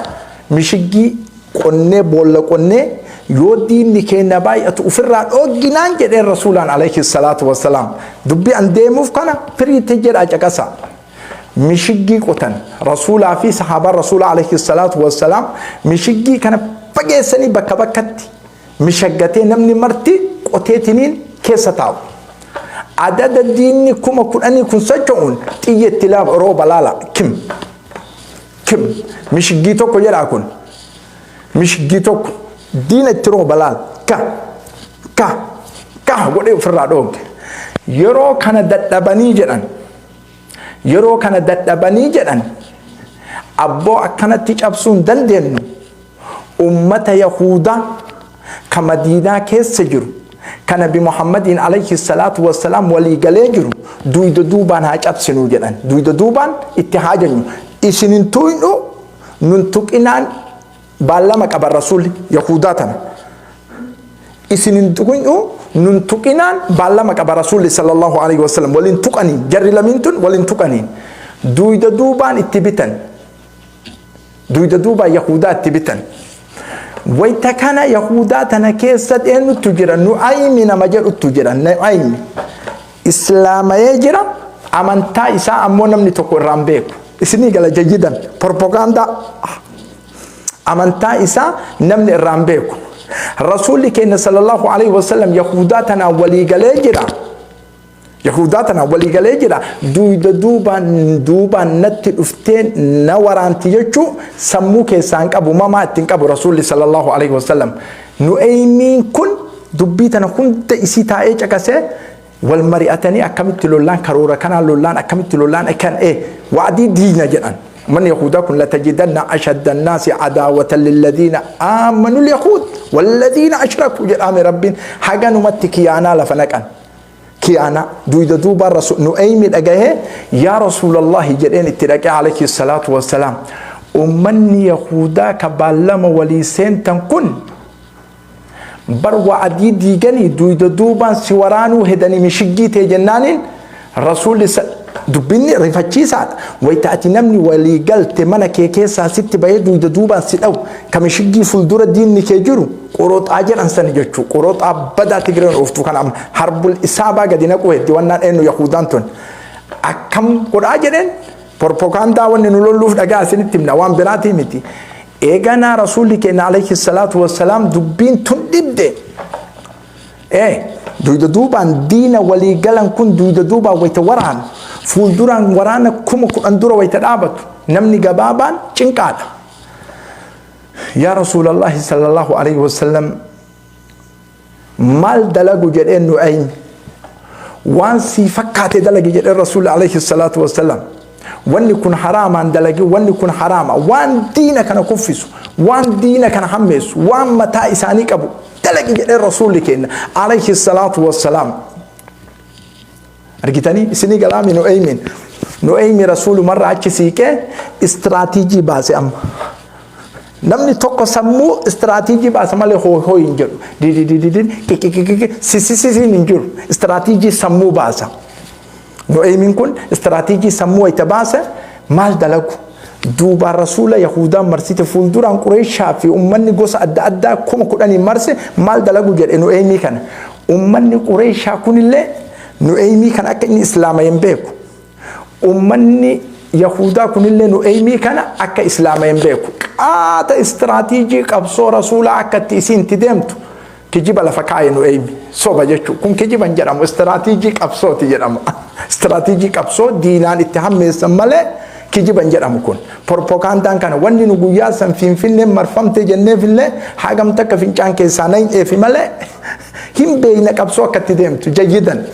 Mishiggii qonnee, boolla qonnee, yoo diinni keenya baay'atu ofirraa dhoogginaan jedheen Rasuulaan alayhi salaatu wassalaam. Dubbii an deemuuf kana firiitti jedhaa caqasa. Mishiggii qotan Rasuulaa fi sahaabaan Rasuulaa alayhi salaatu wassalaam. Mishiggii kana fageessanii bakka bakkatti mishaggatee namni marti qoteetiniin keessa taa'u. Adada diinni 10,000 kun socho'uun xiyya itti rooba. Laala, kim kim mishiggii tokko jedhaa, kun mishiggii tokko diina itti rooba. Laala, ka ka ka godhee ofirraa dhoogge. Yeroo kana dadhabanii jedhan, yeroo kana dadhabanii jedhan, abboo akkanatti cabsuu hin dandeenyu, ummata Yahudaa ka Madiinaa keessa jiru, ka Nabi Muhammadiin alayhi salaatu wassalaam walii galee jiru, duyda duubaan haa cabsinuu jedhan. Duyda duubaan itti haa jennu, isin hin tuynu, nun tuqinaan baallama qaban. Rasuulli Yahudaa tana isin hin tuqinu, nun tuqinaan baallama qaba. Rasuulli sallallahu alaihi wasallam waliin tuqanii, jarri lamiin tun waliin tuqanii duyda duubaan itti bitan. Duyda duubaan Yahudaa itti bitan. Wayta kana Yahudaa tana keessa eenyutu jira? Nu'aymi nama jedhutu jira. Nu'aymi islaamayee jira. Amantaa isaa ammoo namni tokko irraan beeku. Isinii gala jayyidan propagaandaa. Amantaa isaa namni irraan beeku. Rasuulli keenya sallallahu alaihi wasallam Yahudaa tanaan walii galee jira. Yahudaa tanaan walii galee jira. Duyda duubaan duubaan natti dhuftee na waraanti jechuu sammuu keessaan qabu, mamaa ittiin qabu Rasuulli sallallahu alaihi wasallam. Nu'aymiin kun dubbii tana hunda isii taa'ee caqasee, wal mari'atanii akkamitti lollaan, karoora kanaan lollaan, akkamitti lollaan kan wa'adii diina jedhan. Manni Yahudaa kun latajidanna ashadda annaasi adaawatan lilladhiina aamanu lyahuud walladhiina ashrakuu jedhame. Rabbiin haganumatti kiyaanaa lafa naqan. Kiyaanaa duyda duubaan Nu'aymi dhagahee, yaa Rasuulallahi jedheen itti dhaqee alayhi salaatu wassalaam, ummanni Yahudaa ka baallama walii seentan kun bar wa'adii diiganii duyda duubaan si waraanuu hedanii mishiggii tee jennaaniin, Rasuulli dubbinni rifachiisaadha. Wayita ati namni walii galte mana kee keessaa sitti bahee duyda duubaan si dhawu, ka mishiggii fuuldura diinni kee jiru qoroxaa jedhan sani jechuu, qoroxaa badaa Tigireen ooftuu kana amma harbul isaabaa gadi naquu heddi wannaan eenyu Yahudaan tun akkam godhaa jedheen. Propagaandaa wanni nu lolluuf dhagaa isinitti himna, waan biraatii miti. Eeganaa Rasuulli keenya alayhi salaatu wassalaam dubbiin tun dhibde. Duyda duubaan diina walii galan kun duyda duubaan wayita waraanu, fuulduraan waraana 10,000 dura wayita dhaabatu, namni gabaabaan cinqaadha. Yaa Rasuulallahi sallallahu alaihi wasallam, maal dalagu jedheen Nu'aymi. Waan sii fakkaate dalagi jedheen Rasuulli alayhi salaatu wassalam. Wanni kun haraamaan dalagi, wanni kun haraama, waan diina kana kuffisu, waan diina kana hammeessu, waan mataa isaanii qabu dalagi jedheen Rasuulli keenya alayhi salaatu wassalaam. Argitanii, isinii galaami? Nu'aymiin, Nu'aymi Rasuulumarra achi siiqee istiraatiijii baase. Amma namni tokko sammuu istiraatiijii baasa malee hoo hoo hin jedhu, dididididin qiqiqiqiqi sisisisiin hin jiru. Istiraatiijii sammuu baasa. Nu'aymiin kun istiraatiijii sammuu wayita baase, maal dalagu? Duubaan Rasuula Yahudaan marsite, fuulduraan Qureeshaa fi ummanni gosa adda addaa 10,000 marse. Maal dalagu jedhe Nu'aymii kana. Ummanni Qureeshaa kunillee Nu'aymii kana akka inni islaama hin beeku. Ummanni Yahudaa kunillee Nu'aymii kana akka islaama hin beeku. Qaata istiraatiijii qabsoo Rasuulaa akka itti isiin itti deemtu kijiba lafa kaa'e Nu'aymi. Soba jechuudha. Kun kijiba hin jedhamu. Istiraatiijii qabsooti jedhama. Istiraatiijii qabsoo diinaan itti hammeessan malee kijiba hin jedhamu kun. Propagaandaan kana wanni nu guyyaa san Finfinneen marfamte jenneefillee hagam takka fincaan keessaa nayneefi malee hin beeyna qabsoo akka itti deemtu jayyidan.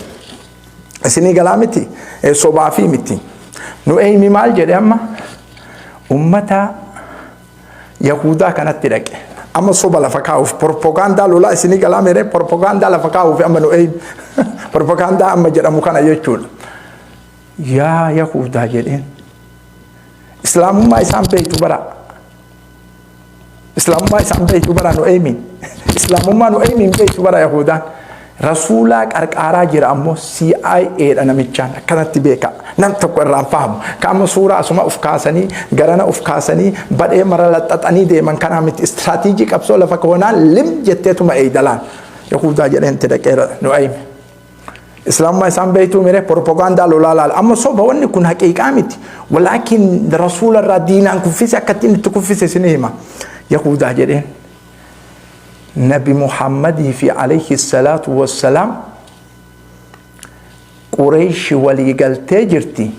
Isinii galaa miti? Sobaa fi miti. Nu'aymi maal jedhe amma? Ummata Yahudaa kanatti dhaqe. Amma soba lafa kaa'uuf propagaandaa lolaa, isinii galaa mere? Propagaandaa lafa kaa'uuf amma Nu'aymi propagaandaa amma jedhamu kana jechuudha. Yaa Yahudaa jedheen. Islaamummaa isaan beektu bara. Islaamummaa Islaamummaa isaan beektu bara Nu'aymiin. Islaamummaa Nu'aymiin beektu bara Yahudaan. Rasuulaa qarqaaraa jira ammoo CIA dha namichaan akkanatti beeka. Nam tokko irraan fahamu. Ka amma suuraa asuma uf kaasanii garana uf kaasanii badhee mara laxxaxanii deeman kanaa miti. Istiraatiijii qabsoo lafa koonaan lim jetteetuma eeydalaan. Yahudaa jedheen itti dhaqeera Nu'aymi. Islaamummaa isaan beektuu mire propagaandaa lolaa laala. Amma soba wanni kun haqiiqaa miti. Walaakin rasuula irraa diinaan kuffise akka ittiin itti kuffise isin hima. Yahudaa jedheen. Nabi Muhammadii fi alayhi salaatu wassalaam Qureeshi walii galtee jirti.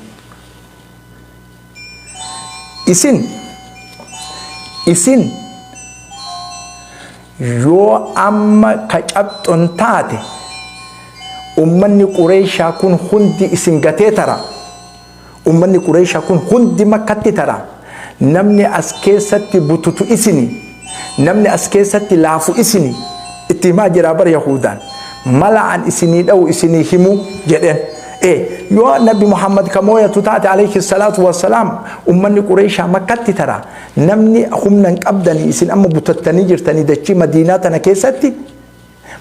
Isin yoo amma ka cabxon taate ummanni Qureeshaa kun hundi isin gatee tara. Ummanni Qureeshaa kun hundi Makkatti tara. Namni as keessatti bututu isini. Namni as keessatti laafu isini. Itti himaa jira bar Yahudaan. Mala an isinii dha'u isinii himu jedheen. Yoo Nabi Muhammad ka mooyatu taate alayhi salaatu wassalaam ummanni Qureeshaa Makkatti tara. Namni humna hin qabdanii isin amma butattanii jirtanii dachii Madiinaa tana keessatti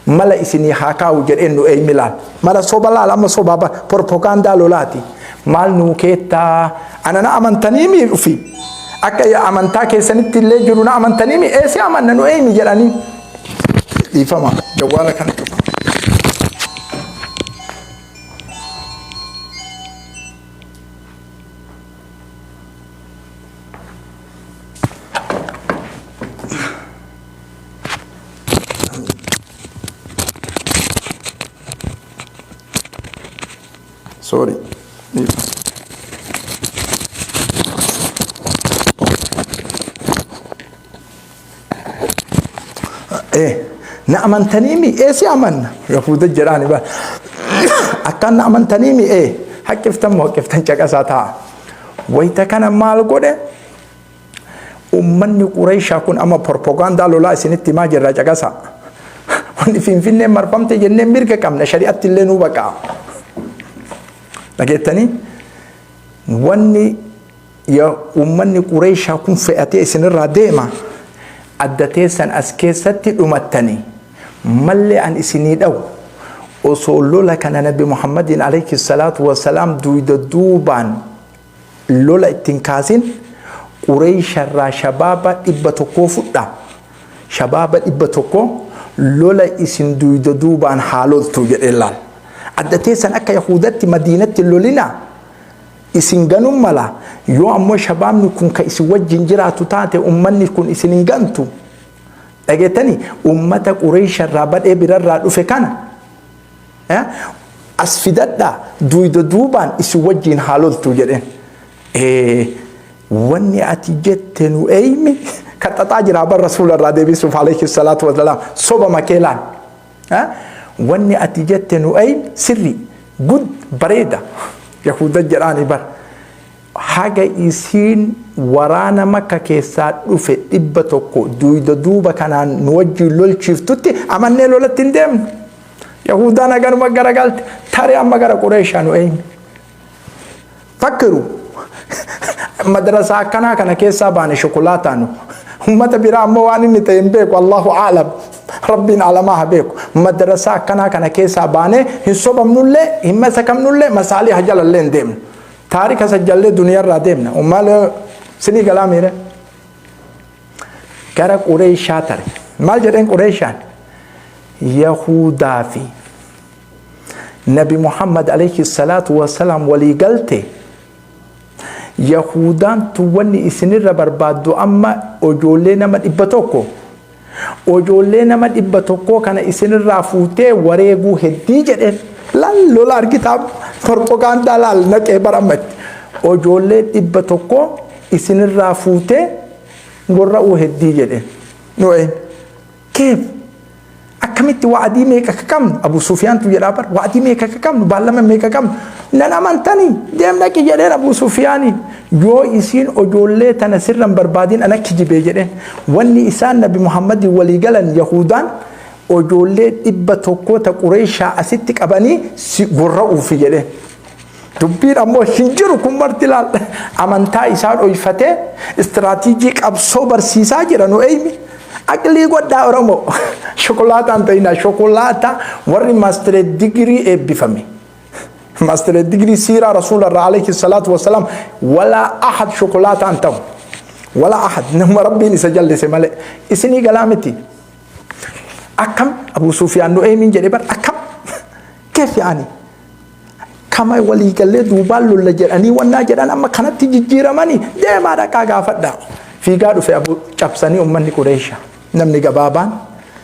mala isinii haa kaa'u jedheen nu eeymi laal. Mala soba laal amma sobaa bar propagaandaa lolaati. Maal nuu keettaa ana na amantanii mi ufi akka amantaa keessanitti illee jiru na amantanii mi eessi amanna nu eeymi jedhanii. Dhiifama jawwaala kana cufa. Sorry. Na amantanii mi? Ee si amanna. Yahuuda jedhaani bara. Akkaan na amantanii mi? Ee haqqiftan moo haqqiftan caqasaa taa'a. Wayita kana maal godhe? Ummanni Qureeshaa kun amma propagaandaa lolaa isinitti himaa jirra caqasaa. Wanni Finfinneen marfamte jennee mirga qabna shari'atti illee nuu baqaa. Dhageettanii? Wanni ummanni Qureeshaa kun fe'atee isinirraa deema adda teessan as keessatti dhumattanii mallee an isinii dhawu osoo lola kana Nabi Muhammadiin alayhi salaatu wasalaam duyda duubaan lola ittiin kaasin Qureesharraa shabaaba 100 fudha. Shabaaba 100 lola isin duyda duubaan haa loltu jedhee laal. Adda teessan akka Yahuudatti Madiinatti lolinaa isin ganuun mala yoo ammoo shabaabni kun ka isin wajjin jiraatu taate ummanni kun isin hin gantu. Dhageettanii ummata Qureesharraa badhee birarraa dhufe kana as fidadhaa duyda duubaan isin wajjin haa loltu jedheen. Wanni ati jette nu eeymi kaxaxaa jira bar rasuula irraa deebisuuf alayhi salaatu wasalaam soba makeelaan. Wanni ati jette nu eeymi sirri gud bareeda Yahuda jedhaani bar. Haga isiin waraana Makka keessaa dhufe 100 duyda duuba kanaan nu wajjin lolchiiftutti amannee lolatti hin deemnu. Yahudaan haganuma garagalte taree amma gara Qureeshaa nu eeymi. Fakkiru madrasaa akkanaa kana keessaa baane shokolaataa nu. Ummata biraa ammoo waan inni ta'e hin beeku Allahu aalam. Rabbiin alamaa haa beeku. Madrasaa akkanaa kana keessaa baanee hin sobamnullee hin masakamnullee masaaliha jalallee hin deemnu. Taarika sajjallee duniyarraa deemna. Maal sinii galaa miire? Gara Qureeshaa tare. Maal jedheen Qureeshaan? Yahudaa fi Nabi Muhammad alayhi salaatu wasalaam walii galte Yahudaan tun wanni isinirra barbaaddu amma ijoollee nama 100 ijoollee nama 100 kana isinirraa fuutee wareeguu heddii jedheen. Laal lola argitaa propagaandaa laal naqee bara ammatti. Ijoollee 100 isinirraa fuutee gorra'uu heddii jedheen. Nu'een keef akkamitti wa'adii meeqa akka qabnu Abu Sufiyaantu jedhaa bar wa'adii meeqa akka qabnu baallama meeqa qabnu nan amantanii deem dhaqi jedheen Abu Sufiyaaniin yoo isiin ijoollee tana sirra hin barbaadin ana kijibee jedheen wanni isaan Nabi Muhammadin walii galan Yahudaan ijoollee 100 ta Qureeshaa asitti qabanii si gorra'uufi jedheen. Dubbiin ammoo hin jiru kun marti laal amantaa isaa dhoyfatee istiraatiijii qabsoo barsiisaa jira nu eeymi. Aqlii godhaa Oromoo. Shokolaataan ta'inaa shokolaataa warri maastireet digirii eebbifame. Maastireet digirii siiraa rasuula irraa alayhi salaatu wassalaam walaa ahad shokolaataan ta'u. Walaa ahad nama rabbiin isa jallise malee isinii galaa miti. Akkam Abuu Sufiyaan nu eeymiin jedhe bar akkam keef yaani kama walii gallee duubaan lolla jedhanii wannaa jedhan amma kanatti jijjiiramanii deemaa dhaqaa gaafadhaa. Fiigaa dhufe Abu cabsanii ummanni Qureesha namni gabaabaan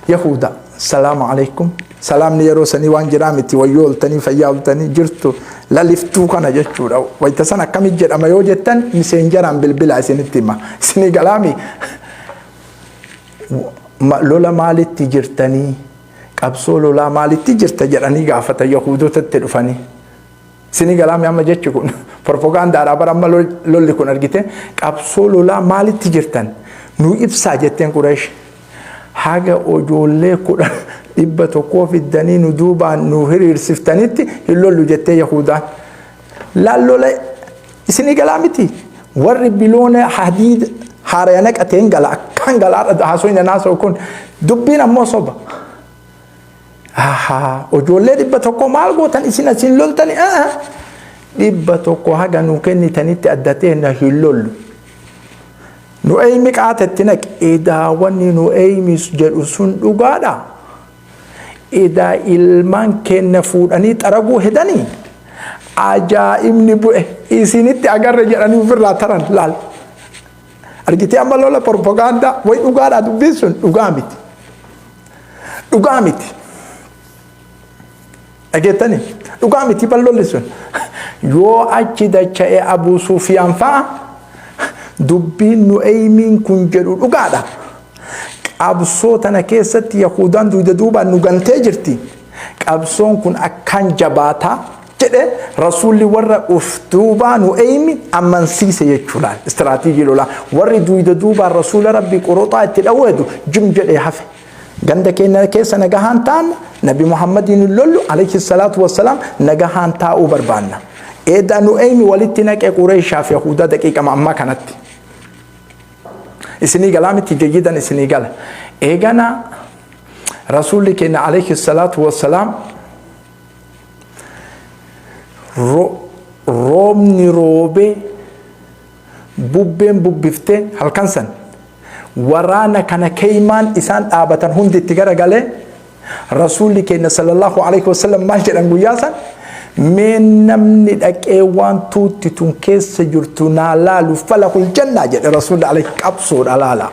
Yahuda salaamu alaikum salaamni yeroo sanii waan jiraa miti wayyoo oltanii fayyaa oltanii jirtu laliftuu kana jechuudha. Wayita san akkamit jedhama yoo jettan miseenjaraan bilbilaa isinitti hima isinii galaami lola maalitti jirtanii qabsoo lolaa maalitti jirta jedhanii gaafatan Yahuudotatti dhufanii. Isinii galaami amma jechi kun propagaandaadhaa bara amma lolli kun argite qabsoo lolaa maalitti jirtan nu ibsaa jetteen Qureesh. Haga ijoollee kudha dhibba tokkoo fiddanii nu duubaan nu hiriirsiftanitti hin lollu jettee Yahuudaan. Laal lola isinii galaa miti. Warri biloona hadiid haaraya naqateen gala akkaan galaa haasoo naasoo kun dubbiin ammoo soba. Ahaa ijoollee 100 maal gootan isin asin loltani 100 haga nu kennitanitti addatee na hin lollu. Nu eeymi qaatetti naqi edaa wanni nu eeymi jedhu sun dhugaadha. Edaa ilmaan keenya fuudhanii xaraguu hedanii ajaa'ibni bu'e isinitti agarre jedhanii ofirraa taran laal. Argitee amma lola propagaandaa way dhugaadha dubbiin sun dhugaa miti. Dhugaa miti. Dhageettani dhugaa miti ballolli sun. Yoo achi dacha'ee Abuu Sufiyaan fa'a dubbiin nu eeymiin kun jedhu dhugaadha. Qabsoo tana keessatti Yahudaan dugda duubaan nu gantee jirti. Qabsoon kun akkaan jabaataa jedhe rasuulli warra uf duubaa nu eeymi amansiise jechuudha. Istiraatiijii lolaa warri dugda duubaan rasuula rabbii qoroxaa itti dhawweetu jim jedhee hafe. Ganda keenya keessa nagahaan taa'anna Nabi Muhammadiin hin lollu alayhi salaatu wassalaam nagahaan taa'uu barbaanna. Eedaa nu eeymi walitti naqee Qureeshaa fi Yahudaa daqiiqama ammaa kanatti. Isinii galaa miti jayyidan isinii gala. Eegana rasuulli keenya alayhi salaatu wassalaam roobni roobee bubbeen bubbiftee halkan san waraana kana keeymaan isaan dhaabatan hundi itti garagalee rasuulli keenya sallallahu alaihi wasallam maal jedhan guyyaa san mee namni dhaqee waan tuutti tun keessa jirtu naa laalu falahul jannaa jedhe rasuulli alaihi qabsoodha laala.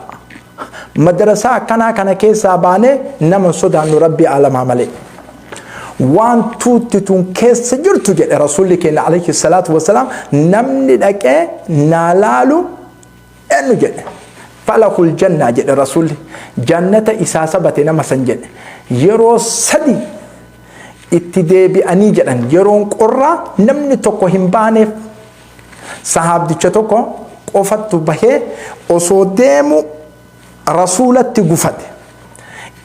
Madrasaa akkanaa kana keessaa baanee nama sodaannu rabbii aalamaa malee. Waan tuutti tun keessa jirtu jedhe rasuulli keenya alayhi salaatu wasalaam namni dhaqee naa laalu eenyu jedhe. Falahul jannaa jedhe rasuulli jannata isaa sabate nama san jedhe. Yeroo sadi itti deebi'anii jedhan yeroon qorraa namni tokko hin baaneef sahaabdicha tokko qofattu bahee osoo deemu rasuulatti gufate.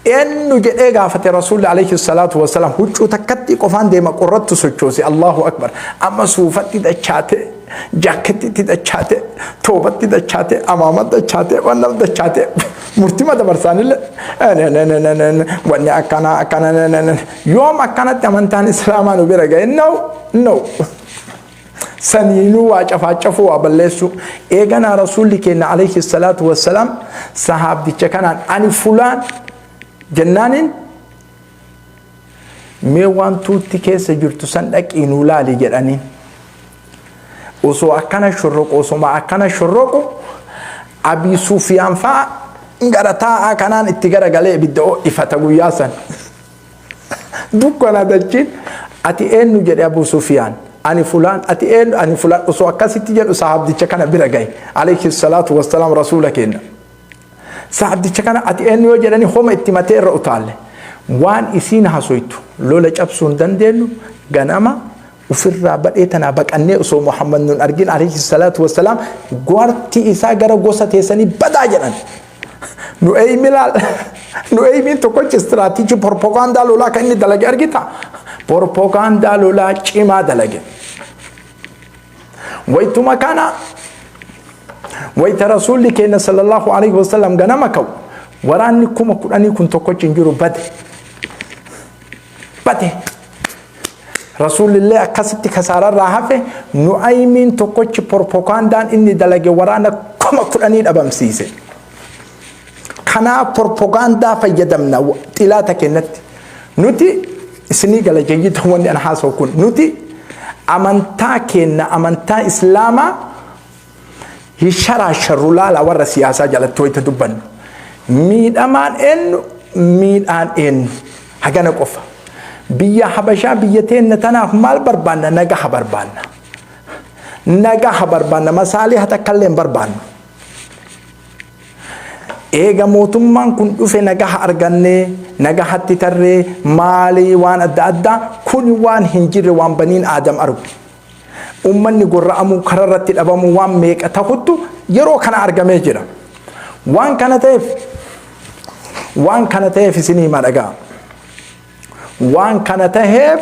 Eenyu jedhee gaafate rasuulli alayhi salaatu wasalaam huccuu takkatti qofaan deema qorrattu sochoose Allahu akbar amma suufatti dachaate jaakettitti dachaate toobatti dachaate amaamatti dachaate waan dachaate murtima dabarsaanillee wanni akkana akkana yoom akkanatti amantaan islaamaa nu bira ga'e no no saniinuu waa cafaacafuu waa balleessuu eeganaa rasuulli keenya alayhi salaatu wassalaam sahaabdicha kanaan ani fulaan jennaaniin mee waan tuutti keessa jirtu san dhaqii nuu laali jedhaniin osoo akkana shorroqu osoma akkana shorroqu Abii Sufiyaan fa'a gara taa'aa kanaan itti garagalee ibidda ifata guyyaa san. Dukkana dachiin ati eenyu jedhe Abuu Sufiyaan ani fulaan ati eenyu ani fulaan osoo akkasitti jedhu sahaabdicha kana bira gahe alayhi salaatu wassalaam rasuula keenya. Sahaabdicha kana ati eenyu yoo jedhani homa itti matee irra utaalle waan isiin hasoytu lola cabsuu hin dandeenyu ganama ofirraa badhee tanaa baqannee osoo Muhammad nun argin alayhi salaatu wassalaam gwarti isaa gara gosa teessanii badaa jedhan. Nu eeymi laal nu eeymiin tokkochi istiraatiijii propagaandaa lolaa kan inni dalage argita. Propagaandaa lolaa cimaa dalage. Waytuma kana wayta Rasuulli keenya sallallahu alaihi wasallam ganama ka'u, waraanni 10,000 kun tokkochi hin jiru, bade. Bade. Rasuulillee akkasitti kasaararraa hafe. Nu'aymiin tokkochi propagandaan inni dalage waraana 10,000 dhabamsiise. Kanaaf propagaandaa fayyadamna xilaata kennatti. Nuti isinii gala jayyita, wanni an haasa'u kun nuti amantaa kenna, amantaa Islaamaa hin sharaasharru. Laala, warra siyaasaa jalatti wayita dubbannu. Miidhamaan eenyu, miidhaan eenyu, hagana qofa. Biyya Habashaa, biyya teenna tanaaf maal barbaanna? Nagaha barbaanna. Nagaha barbaanna, masaalii takkallee hin barbaannu. Eega mootummaan kun dhufe nagaha argannee, nagahatti tarree maalii, waan adda addaa kun waan hin jirre, waan baniin Aadam argu. Uummanni gorra'amuu, kararratti dhabamuu, waan meeqa ta'uttu yeroo kana argamee jira. Waan kana ta'eef isinii hima, dhagaa. Waan kana ta'eef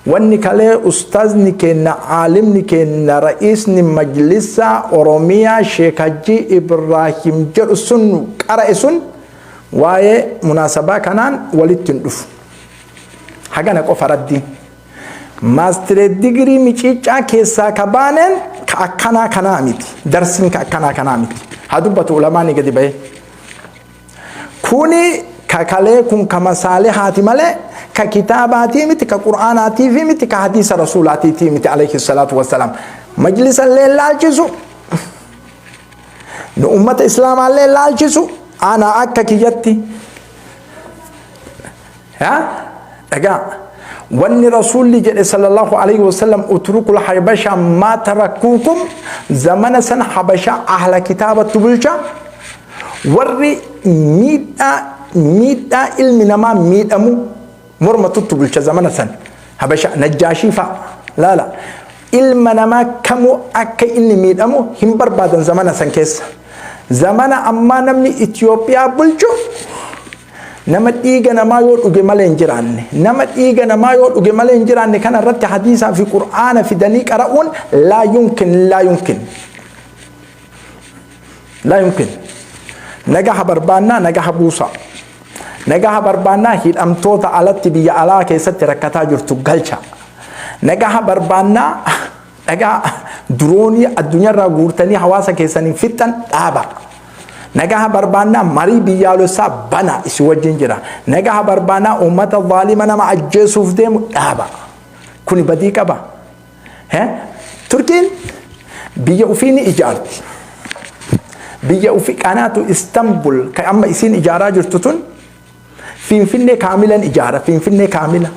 wanni kalee ustaazni kenna, aalimni kenna, ra'iisni majlisaa Oromiyaa Sheek Hajji Ibraahim jedhu sun qara'e sun waa'ee munaasabaa kanaan walitti hin dhufu. Hagana qofa raddiin. Maastireet digirii miciicaa keessaa ka baaneen ka akkanaa kanaa miti. Darsiin ka akkanaa kanaa miti. Haa dubbatu ulamaani gadi bahee. Kuni ka kalee kun ka masaalihaati malee ka kitaabaatii miti, ka qur'aanaatii miti, ka hadiisa rasuulaatiitii miti alayhi salaatu wassalaam. Majlisa illee laalchisu. Nu ummata Islaamaallee laalchisu, ana akka kiyyatti. Haa, dhagaa. Wanni Rasuulli jedhe sallallahu alaihi wasallam, utrukul habasha maa tarakkuukum. Zamana san Habasha ahla kitaabattu bulcha. Warri miidhaa ilmi namaa miidhamu mormatuttu bulcha zamana san Habasha, Najjaashii fa'a laala. Ilma namaa kamuu akka inni miidhamu hin barbaadan zamana san keessa. Zamana ammaa namni Itoophiyaa bulchu nama dhiiga namaa yoo dhuge malee hin jiraanne. Nama dhiiga namaa yoo dhuge malee hin jiraanne kana irratti hadiisaa fi Qur'aana fidanii qara'uun laa yumkin, laa yumkin, laa yumkin. Nagaha barbaannaa, nagaha buusaa. Nagaha barbaannaa, hidhamtoota alatti biyya alaa keessatti rakkataa jirtu galcha. Nagaha barbaannaa, dhagaa diroonii addunyaarraa guurtanii hawaasa keessanii fixxan dhaaba. Nagaha barbaannaa, marii biyyaalessaa bana, isi wajjin jira. Nagaha barbaannaa, uummata zaalima nama ajjeesuuf deemu dhaaba. Kuni badii qaba. Turkiin biyya ofii ni ijaarti. Biyya ofii qanaatu Istanbul kan amma isiin ijaaraa jirtu tun Finfinnee kaamilan ijaara. Finfinnee kaamila.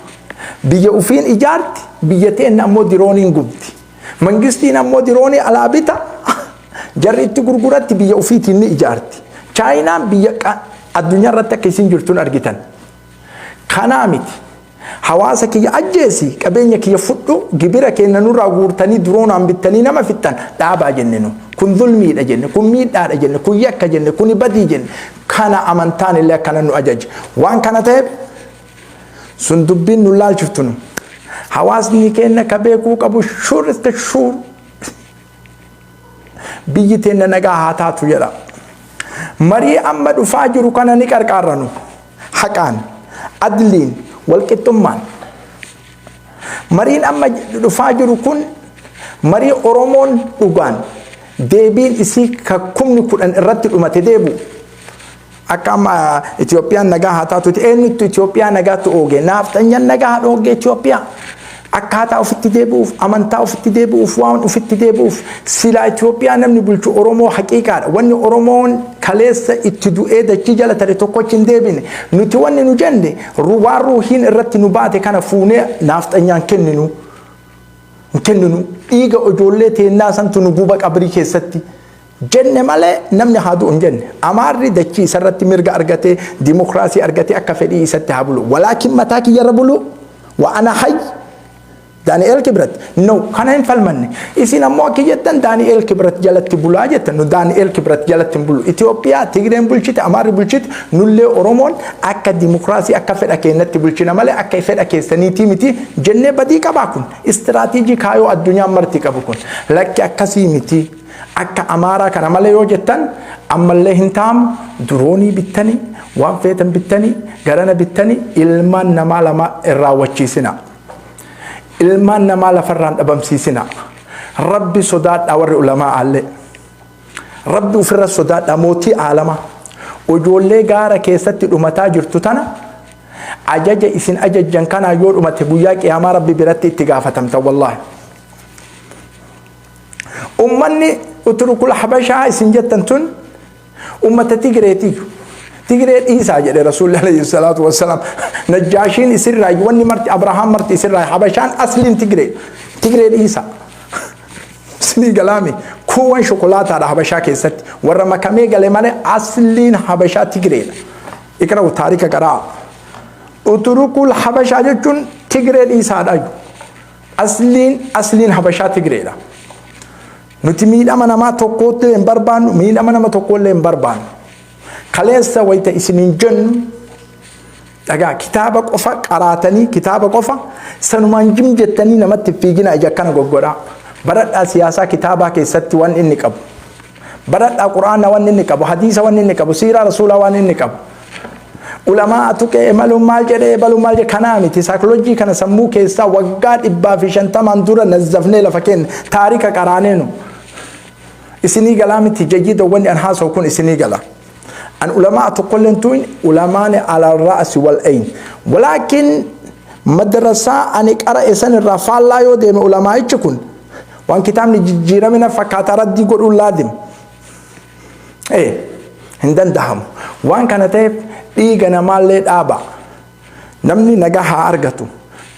Biyya ofiin ijaarti, biyya teenna ammoo dirooniin gubdi. Mangistiin ammoo diroonii alaa bita. Jarri itti gurguratti, biyya ofiitiin ni ijaarti. Chaayinaan biyya addunyaa irratti akka isin jirtuun argitan. Kanaa miti. Hawaasa kiyya ajjeesi, qabeenya kiyya fudhu, gibira keenya nurraa guurtanii diroonaan bittanii nama fixxan dhaabaa jenne nu. Kun zulmiidha jenne, kun miidhaadha jenne, kun yakka jenne, kun badii jenne. Kana amantaan illee akkana nu ajaje. Waan kana ta'eef sun dubbiin nu laalchiftu nu. Hawaasni keenya ka beekuu qabu sure itti sure. Biyyi teenya nagaa haa taatu jedha. Marii amma dhufaa jiru kana ni qarqaarranu. Haqaan, adliin, walqixxummaan. Mariin amma dhufaa jiru kun marii Oromoon dhugaan deebiin isii ka 10,000 irratti dhumate deebu. Akka amma Itoophiyaan nagaa haa taatuti, eenyutti Itoophiyaa nagaatti ooge? Naafxanyaan nagaa haa dhooge Itoophiyaa. Akkaataa ofitti deebi'uuf, amantaa ofitti deebi'uuf, waan ofitti deebi'uuf silaa Itoophiyaa namni bulchu Oromoo haqiiqaadha. Wanni Oromoon kaleessa itti du'ee dachii jala tare tokkochi hin deebine. Nuti wanni nu jenne, waan ruuhiin irratti nu baate kana fuunee naafxanyaan kenninu. Hin kenninu. Dhiiga ijoollee teennaa santu nu guba qabrii keessatti. Jenne malee namni haa du'u hin jenne. Amaarri dachii isarratti mirga argatee, dimokiraasii argatee, akka fedhii isatti haa bulu. Walaakin mataa kiyyarra bulu wa ana hayy. Daani'eel Kibrat no, kana hin falmanne. Isin ammoo akka jettan Daani'eel Kibrat jalatti bulaa jettan. Nu Daani'eel Kibrat jalatti hin bulu. Itoophiyaa Tigreen bulchite, Amaarri bulchite, nullee Oromoon akka dimokiraasii, akka fedha keenyatti bulchina malee akka fedha keessaniitii miti jennee badii qabaa. Kun istiraatiijii kaayoo addunyaan marti qabu. Kun lakki akkasii miti, akka Amaaraa kana malee yoo jettan ammallee hin ta'amu. Diroonii bittanii, waan feetan bittanii, garana bittanii, ilmaan namaa lama irraa wachiisina. Ilmaan namaa lafarraan dhabamsiisina. Rabbi sodaadhaa, warri ulamaa allee. Rabbi ofirra sodaadhaa, mootii aalama. Ijoollee gaara keessatti dhumataa jirtu tana ajaja isin ajajjan kanaa yoo dhumate, guyyaa qiyaamaa Rabbi biratti itti gaafatamta, wallaahi. Ummanni uturukul Habashaa isin jettan tun ummata Tigreeti. Tigree dhiisaa jedhe Rasuulli alayhi salaatu wassalaam. Najjaashiin isirraa, wanni marti, Abrahaam marti isirraa. Habashaan asliin Tigree. Tigree dhiisaa. Isinii galaami, kuuwwan shokolaataadha Habashaa keessatti. Warra makamee gale malee asliin Habashaa Tigreedha. Iqra'u taarika qaraa. Uturukul Habashaa jechuun Tigree dhiisaadha. Asliin Habashaa Tigreedha. Nuti miidhama namaa tokkootti hin barbaannu, miidhama nama tokkollee hin barbaannu. Kaleessa wayita isiniin jennu dhagaa, kitaaba qofa qaraatanii, kitaaba qofa sanumaan jim jettanii namatti fiigina, ija akkana goggodhaa. Baradhaa siyaasaa kitaabaa keessatti waan inni qabu. Baradhaa Quraana waan inni qabu, hadiisa waan inni qabu, siiraa Rasuulaa waan inni qabu. Ulamaa tuqee emaluun maal jedhee, ebaluun maal jedhee kanaa miti. Saayikooloojii kana sammuu keessaa waggaa 150n dura nazzafnee lafa kenna, taarika qaraaneenu. Isinii galaa miti? Jajjida wanni an haasa'u kun isinii gala. An ulamaa tokkolleen tuun ulamaan ala ra'asi wal ayn. Walaakin madrasaa ani qara'e san irraa faallaa yoo deeme, ulamaa'ichi kun waan kitaabni jijjiiramina fakkaataa raddii godhuun laazim. Ee, hin dandahamu. Waan kana ta'eef dhiiga namaallee dhaaba. Namni nagaa haa argatu.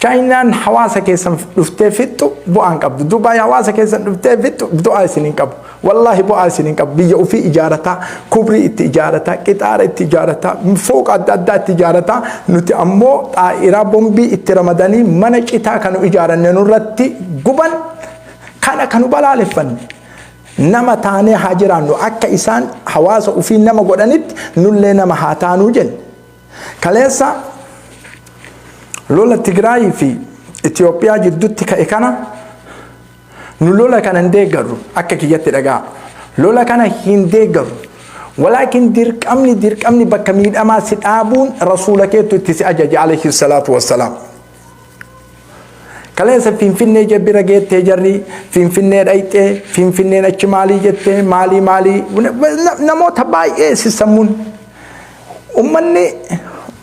Chaayinaan hawaasa keessan dhuftee fixxu bu'aan qabdu. Dubaay hawaasa keessan dhuftee fixxu bu'aa isin hin qabu. Wallaahi bu'aa isin hin qabu. Biyya ofii ijaarataa, kubrii itti ijaarataa, qixaara itti ijaarataa, fooqa adda addaa itti ijaarataa. Nuti ammoo xaa'iraa bombii itti ramadanii mana citaa kanu ijaaranne nurratti guban, kana kanu balaaleffanne. Nama taanee haa jiraannu, akka isaan hawaasa ofii nama godhanitti nullee nama haa taanuu jenne. Kaleessa lola Tigraayii fi Itoophiyaa jidduutti ka'e kana, nu lola kana hin deeggarru, akka kiyyatti dhagaa. Lola kana hin deeggarru. Walaakin dirqamni bakka miidhamaa si dhaabuun Rasuula keettu itti si ajaje alayhi salaatu wassalaam. Kaleessa Finfinnee bira geettee, jarri Finfinnee dhayxee, Finfinneen achi maalii jettee, maalii maalii, namoota baay'ee sissammuun. Ummanni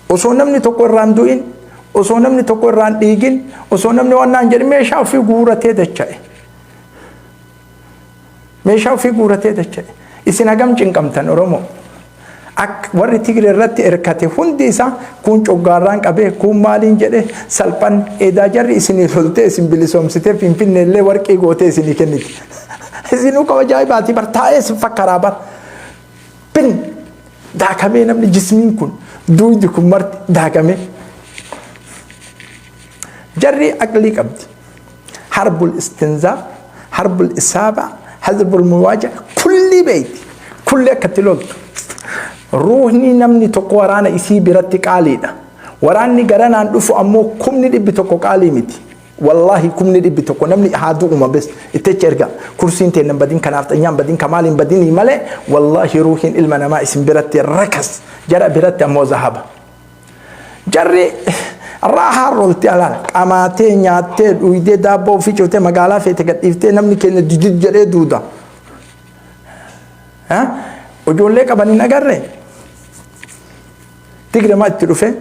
osoo namni tokko irraan du'in, osoo namni tokko irraan dhiigin, osoo namni waan naan jedhin meeshaa ofii guuratee dacha'e. Meeshaa ofii guuratee dacha'e. Isin hagam cinqamtan, Oromoo? Akka warri Tigree irratti erkate hundi isaa kun coggaarraan qabee, kun maaliin jedhe salphan edaa, jarri isinii loltee isin bilisoomsitee Finfinnee illee warqii gootee isinii kenniti. Isinuu qaba ajaa'ibaati bar, taa'ee isin fakkaraa bar. Bin daakamee namni, jismiin kun, duuydi kun marti daakamee. Jarri aqlii qabdi. Harbul istinzaaf, harbul isaaba, harbul muwaaja kulli beeyti. Kulli akkatti loltu. Ruuhni namni tokko waraana isii biratti qaaliidha. Waraanni garanaan dhufu ammoo 100,000 qaalii miti. Wallaahi 100,000 namni haa du'uma bes itticha erga kursiin teennan badin, kanaaf xanyaan badin, kamaaliin badinii malee, wallaahi ruuhiin ilma namaa isin biratti rakas, jara biratti ammoo zahaba. Jarri raahaa rolti alaan qamaatee, nyaattee, dhuydee, daabboo ofii cuftee, magaalaa feete gadhiiftee, namni keenya didid jedhee duuda. Ijoollee qaban hin agarree? Tigre maa itti dhufee?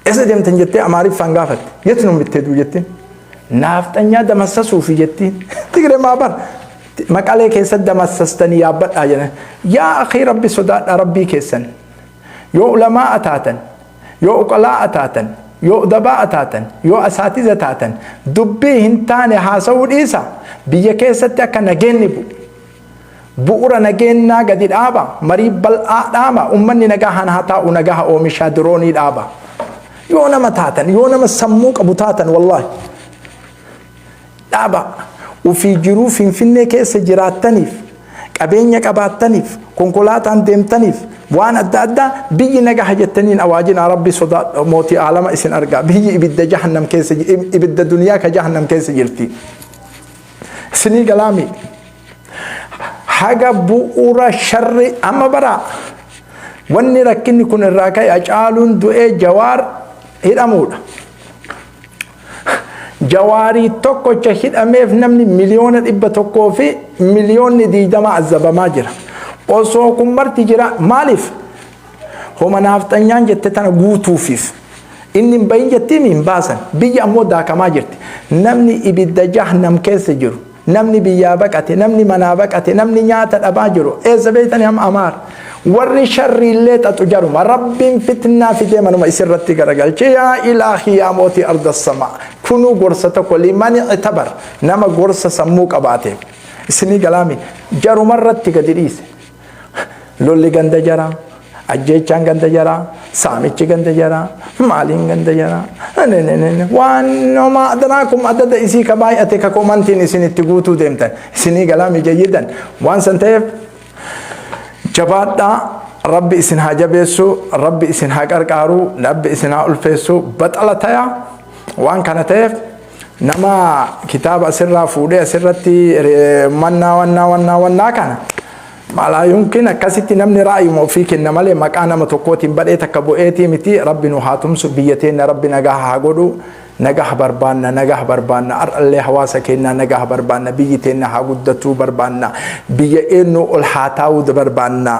Eessa deemtan jettee Amaariffaan gaafatte. Yetu nu mitteetu jettiin. Naafxanyaa damassasuufi jettiin. Tigre maa bar Maqalee keessatti damassastanii yaabbadhaa jedhan. Yaa akhii, Rabbi sodaadhaa Rabbii keessan. Yoo ulamaa taatan, yoo uqalaa taatan, yoo udabaa taatan, yoo asaatiza taatan, dubbii hin taane haasa'uu dhiisa. Biyya keessatti akka nageenni bu'u. Bu'ura nageenyaa gadi dhaaba, marii bal'aa dhaaba, ummanni nagaa haa taa'u, nagaa oomishaa, diroonii dhaaba. Yoo nama taatan, yoo nama sammuu qabu taatan, wallaahi dhaaba ufii jiruu Finfinnee keessa jiraattaniif, qabeenya qabaattaniif, konkolaataan deemtaniif, waan adda addaa biyyi nagaha jettaniin awaajinaa. Rabbi sodaadha, mootii aalama isin argaa. Biyyi ibidda jahannam keessa, ibidda duniyaa ka jahannam keessa jirti. Isinii galaami? Haga bu'uura sharri amma bara wanni rakkinni kun irraa ka'e Hacaaluun du'ee Jawaar hidhamuudha. Jawaarii tokkocha hidhameef namni 100,000,000 fi 20,000,000 azabamaa jira. Osoo kun marti jira, maaliif? Homa naafxanyaan jette tana guutuufiif. Inni hin bahin jettiimi hin baasan. Biyya ammoo daakamaa jirti. Namni ibidda jahannam keessa jiru, namni biyyaa baqate, namni manaa baqate, namni nyaata dhabaa jiru. Eessa beektanii? Amma Amaara. Warri sharriillee xaxu jaruma. Rabbiin fitnaa fidee manuma isirratti garagalche. Yaa ilaahi, yaa mootii arda samaa. Kunuu gorsa tokko limani ictabar, nama gorsa sammuu qabaate. Isinii galaami? Jarumarratti gadi dhiise. Lolli ganda jaraa, ajjeechaan ganda jaraa, saamichi ganda jaraa, maaliin ganda jaraa. Waan homaa adraakum adada isii ka baay'ate ka komantiin isin itti guutuu deemtan. Isinii galaami? Jayyidan. Waan san ta'eef jabaadhaa. Rabbi isin haa jabeessu, Rabbi isin haa qarqaaru, Rabbi isin haa ulfeessu. Baxala tayaa. Waan kana ta'eef nama kitaaba asirraa fuudhee asirratti mannaa wannaa wannaa wannaa kana malaa yumkin akkasitti namni raayuma ofii kenna malee maqaa nama tokkootiin badhee takka bu'eetii miti. Rabbi nu haa tumsu, biyya teenya Rabbi nagaa haa godhu. Nagaa barbaanna, nagaa barbaanna. Har'allee hawaasa keenyaa nagaa barbaanna. Biyyi teenya haa guddatuu barbaanna. Biyya eenyu ol haa taa'uu barbaanna.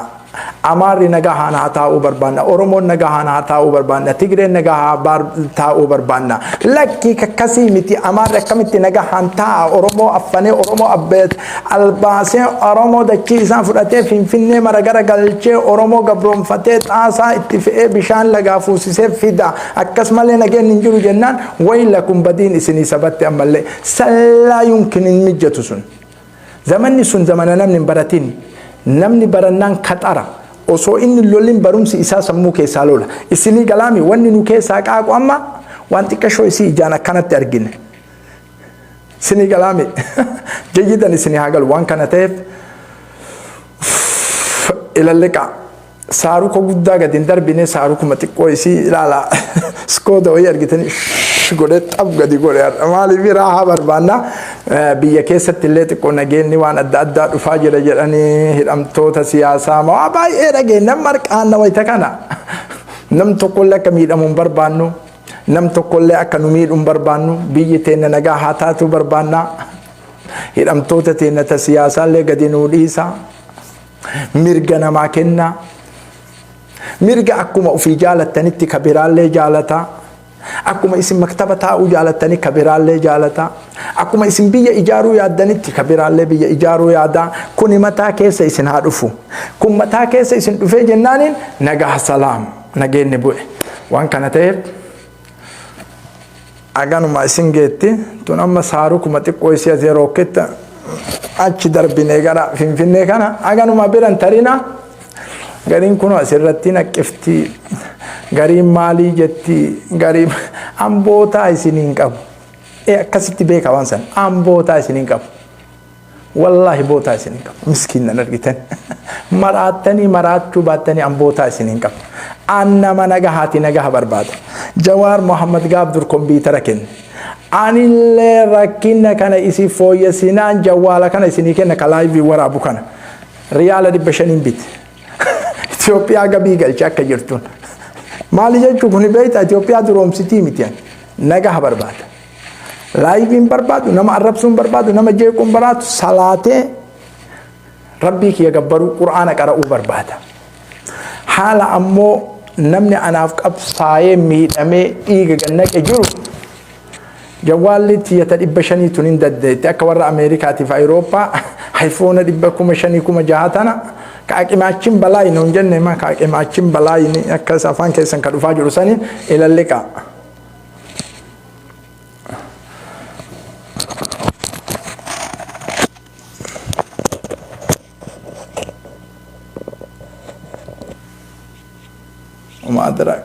Amaarri nagaa haa taa'uu barbaanna. Oromoon nagaa haa taa'uu barbaanna. Tigreen nagaa haa taa'uu barbaanna. Lakkii, kakkasii miti. Amaarri akkamitti nagaa haan taa'a? Oromoo affanee, Oromoo abbeet albaasee, Oromoo dachii isaa fudhatee, Finfinnee mara gara galchee, Oromoo gabroonfatee, xaasaa itti fe'ee, bishaan lagaa fuusisee fida. Akkasumallee nageenyi hin jiru jennaan, waylakum, badiin isinii sabatti ammallee sallaa yumkin hin mijjatu sun. Zamanni sun zamana namni hin baratin. Namni barannaan kaxara. Osoo inni lolin barumsi isaa sammuu keessaa lola. Isinii galaami? Wanni nu keessaa qaaqu amma waan xiqqashoo isii ijaan akkanatti argine. Isinii galaami? Jayyidan, isinii haa galu. Waan kana ta'eef ilalliqa. Saaruka guddaa gadi hin darbine, saarukuma xiqqoo isii ilaala. Skooda wayii argitanii godhee xab gadi godhe. Maaliif? Raahaa barbaanna. Biyya keessatti illee xiqqoo nageenyi waan adda addaa dhufaa jira jedhanii, hidhamtoota siyaasaa waa baay'ee dhageenya marqaan wayita kana. Nam tokkollee akka miidhamu hin barbaannu. Nam tokkollee akka nu miidhu hin barbaannu. Biyyi teenya nagaa haa taatu barbaanna. Hidhamtoota teenya ta siyaasaallee gadi nuu dhiisa. Mirga namaa kennaa. Mirga akkuma ofii jaalattanitti ka biraallee jaalataa. Akkuma isin maktaba taa'uu jaalattanii ka biraallee jaalataa. Akkuma isin biyya ijaaruu yaaddanitti ka biraallee biyya ijaaruu yaadaa. Kuni mataa keessa isin haa dhufu. Kun mataa keessa isin dhufee jennaaniin nagaa salaam, nageenni bu'e. Waan kana ta'eef aganuma isin geetti tun amma saarukuma xiqqoo isii as yeroo ketta achi darbine gara Finfinnee kana aganuma biran tarina. Gariin kun asirratti naqqifti, gariin maalii jetti, gariin ambootaa isiniin qabu. Akkasitti beeka waan san, ambootaa isiniin qabu. Wallaahi bootaa isiniin qabu. Miskiinnan argitan. Maraattanii maraachuu baattanii ambootaa isiniin qabu. An nama nagahaati, nagaha barbaada. Jawaar Mohammad gaaf dur kompiitara kenne. Anillee rakkina kana isin fooyyessinaan jawwaala kana isinii kenna, ka live waraabu kana. Riyaala 500n bite. Itoophiyaa gabii galche akka jirtuun. Maali jechuun kun beektaa? Itoophiyaa duroomsitii miti. Nagaha barbaada. Liveiin barbaadu, nama arrabsuun barbaadu, nama jeequun barbaadu, salaatee Rabbii kiyya gabbaruu, Qur'aana qara'uu barbaada. Haala ammoo namni anaaf qabsaa'ee miidhamee dhiiga gannaqe jiru, jawwaalli tiyyata 500 tun hin dandeetti. Akka warra Ameerikaatiif Awurooppaa iPhone 5,000, 6,000 tana kaaqimaachin balaayin hin jenne ma kaaqimaachin balaayin akkas afaan keessan ka dhufaa jiru saniin ilalliqa. وما أدراك.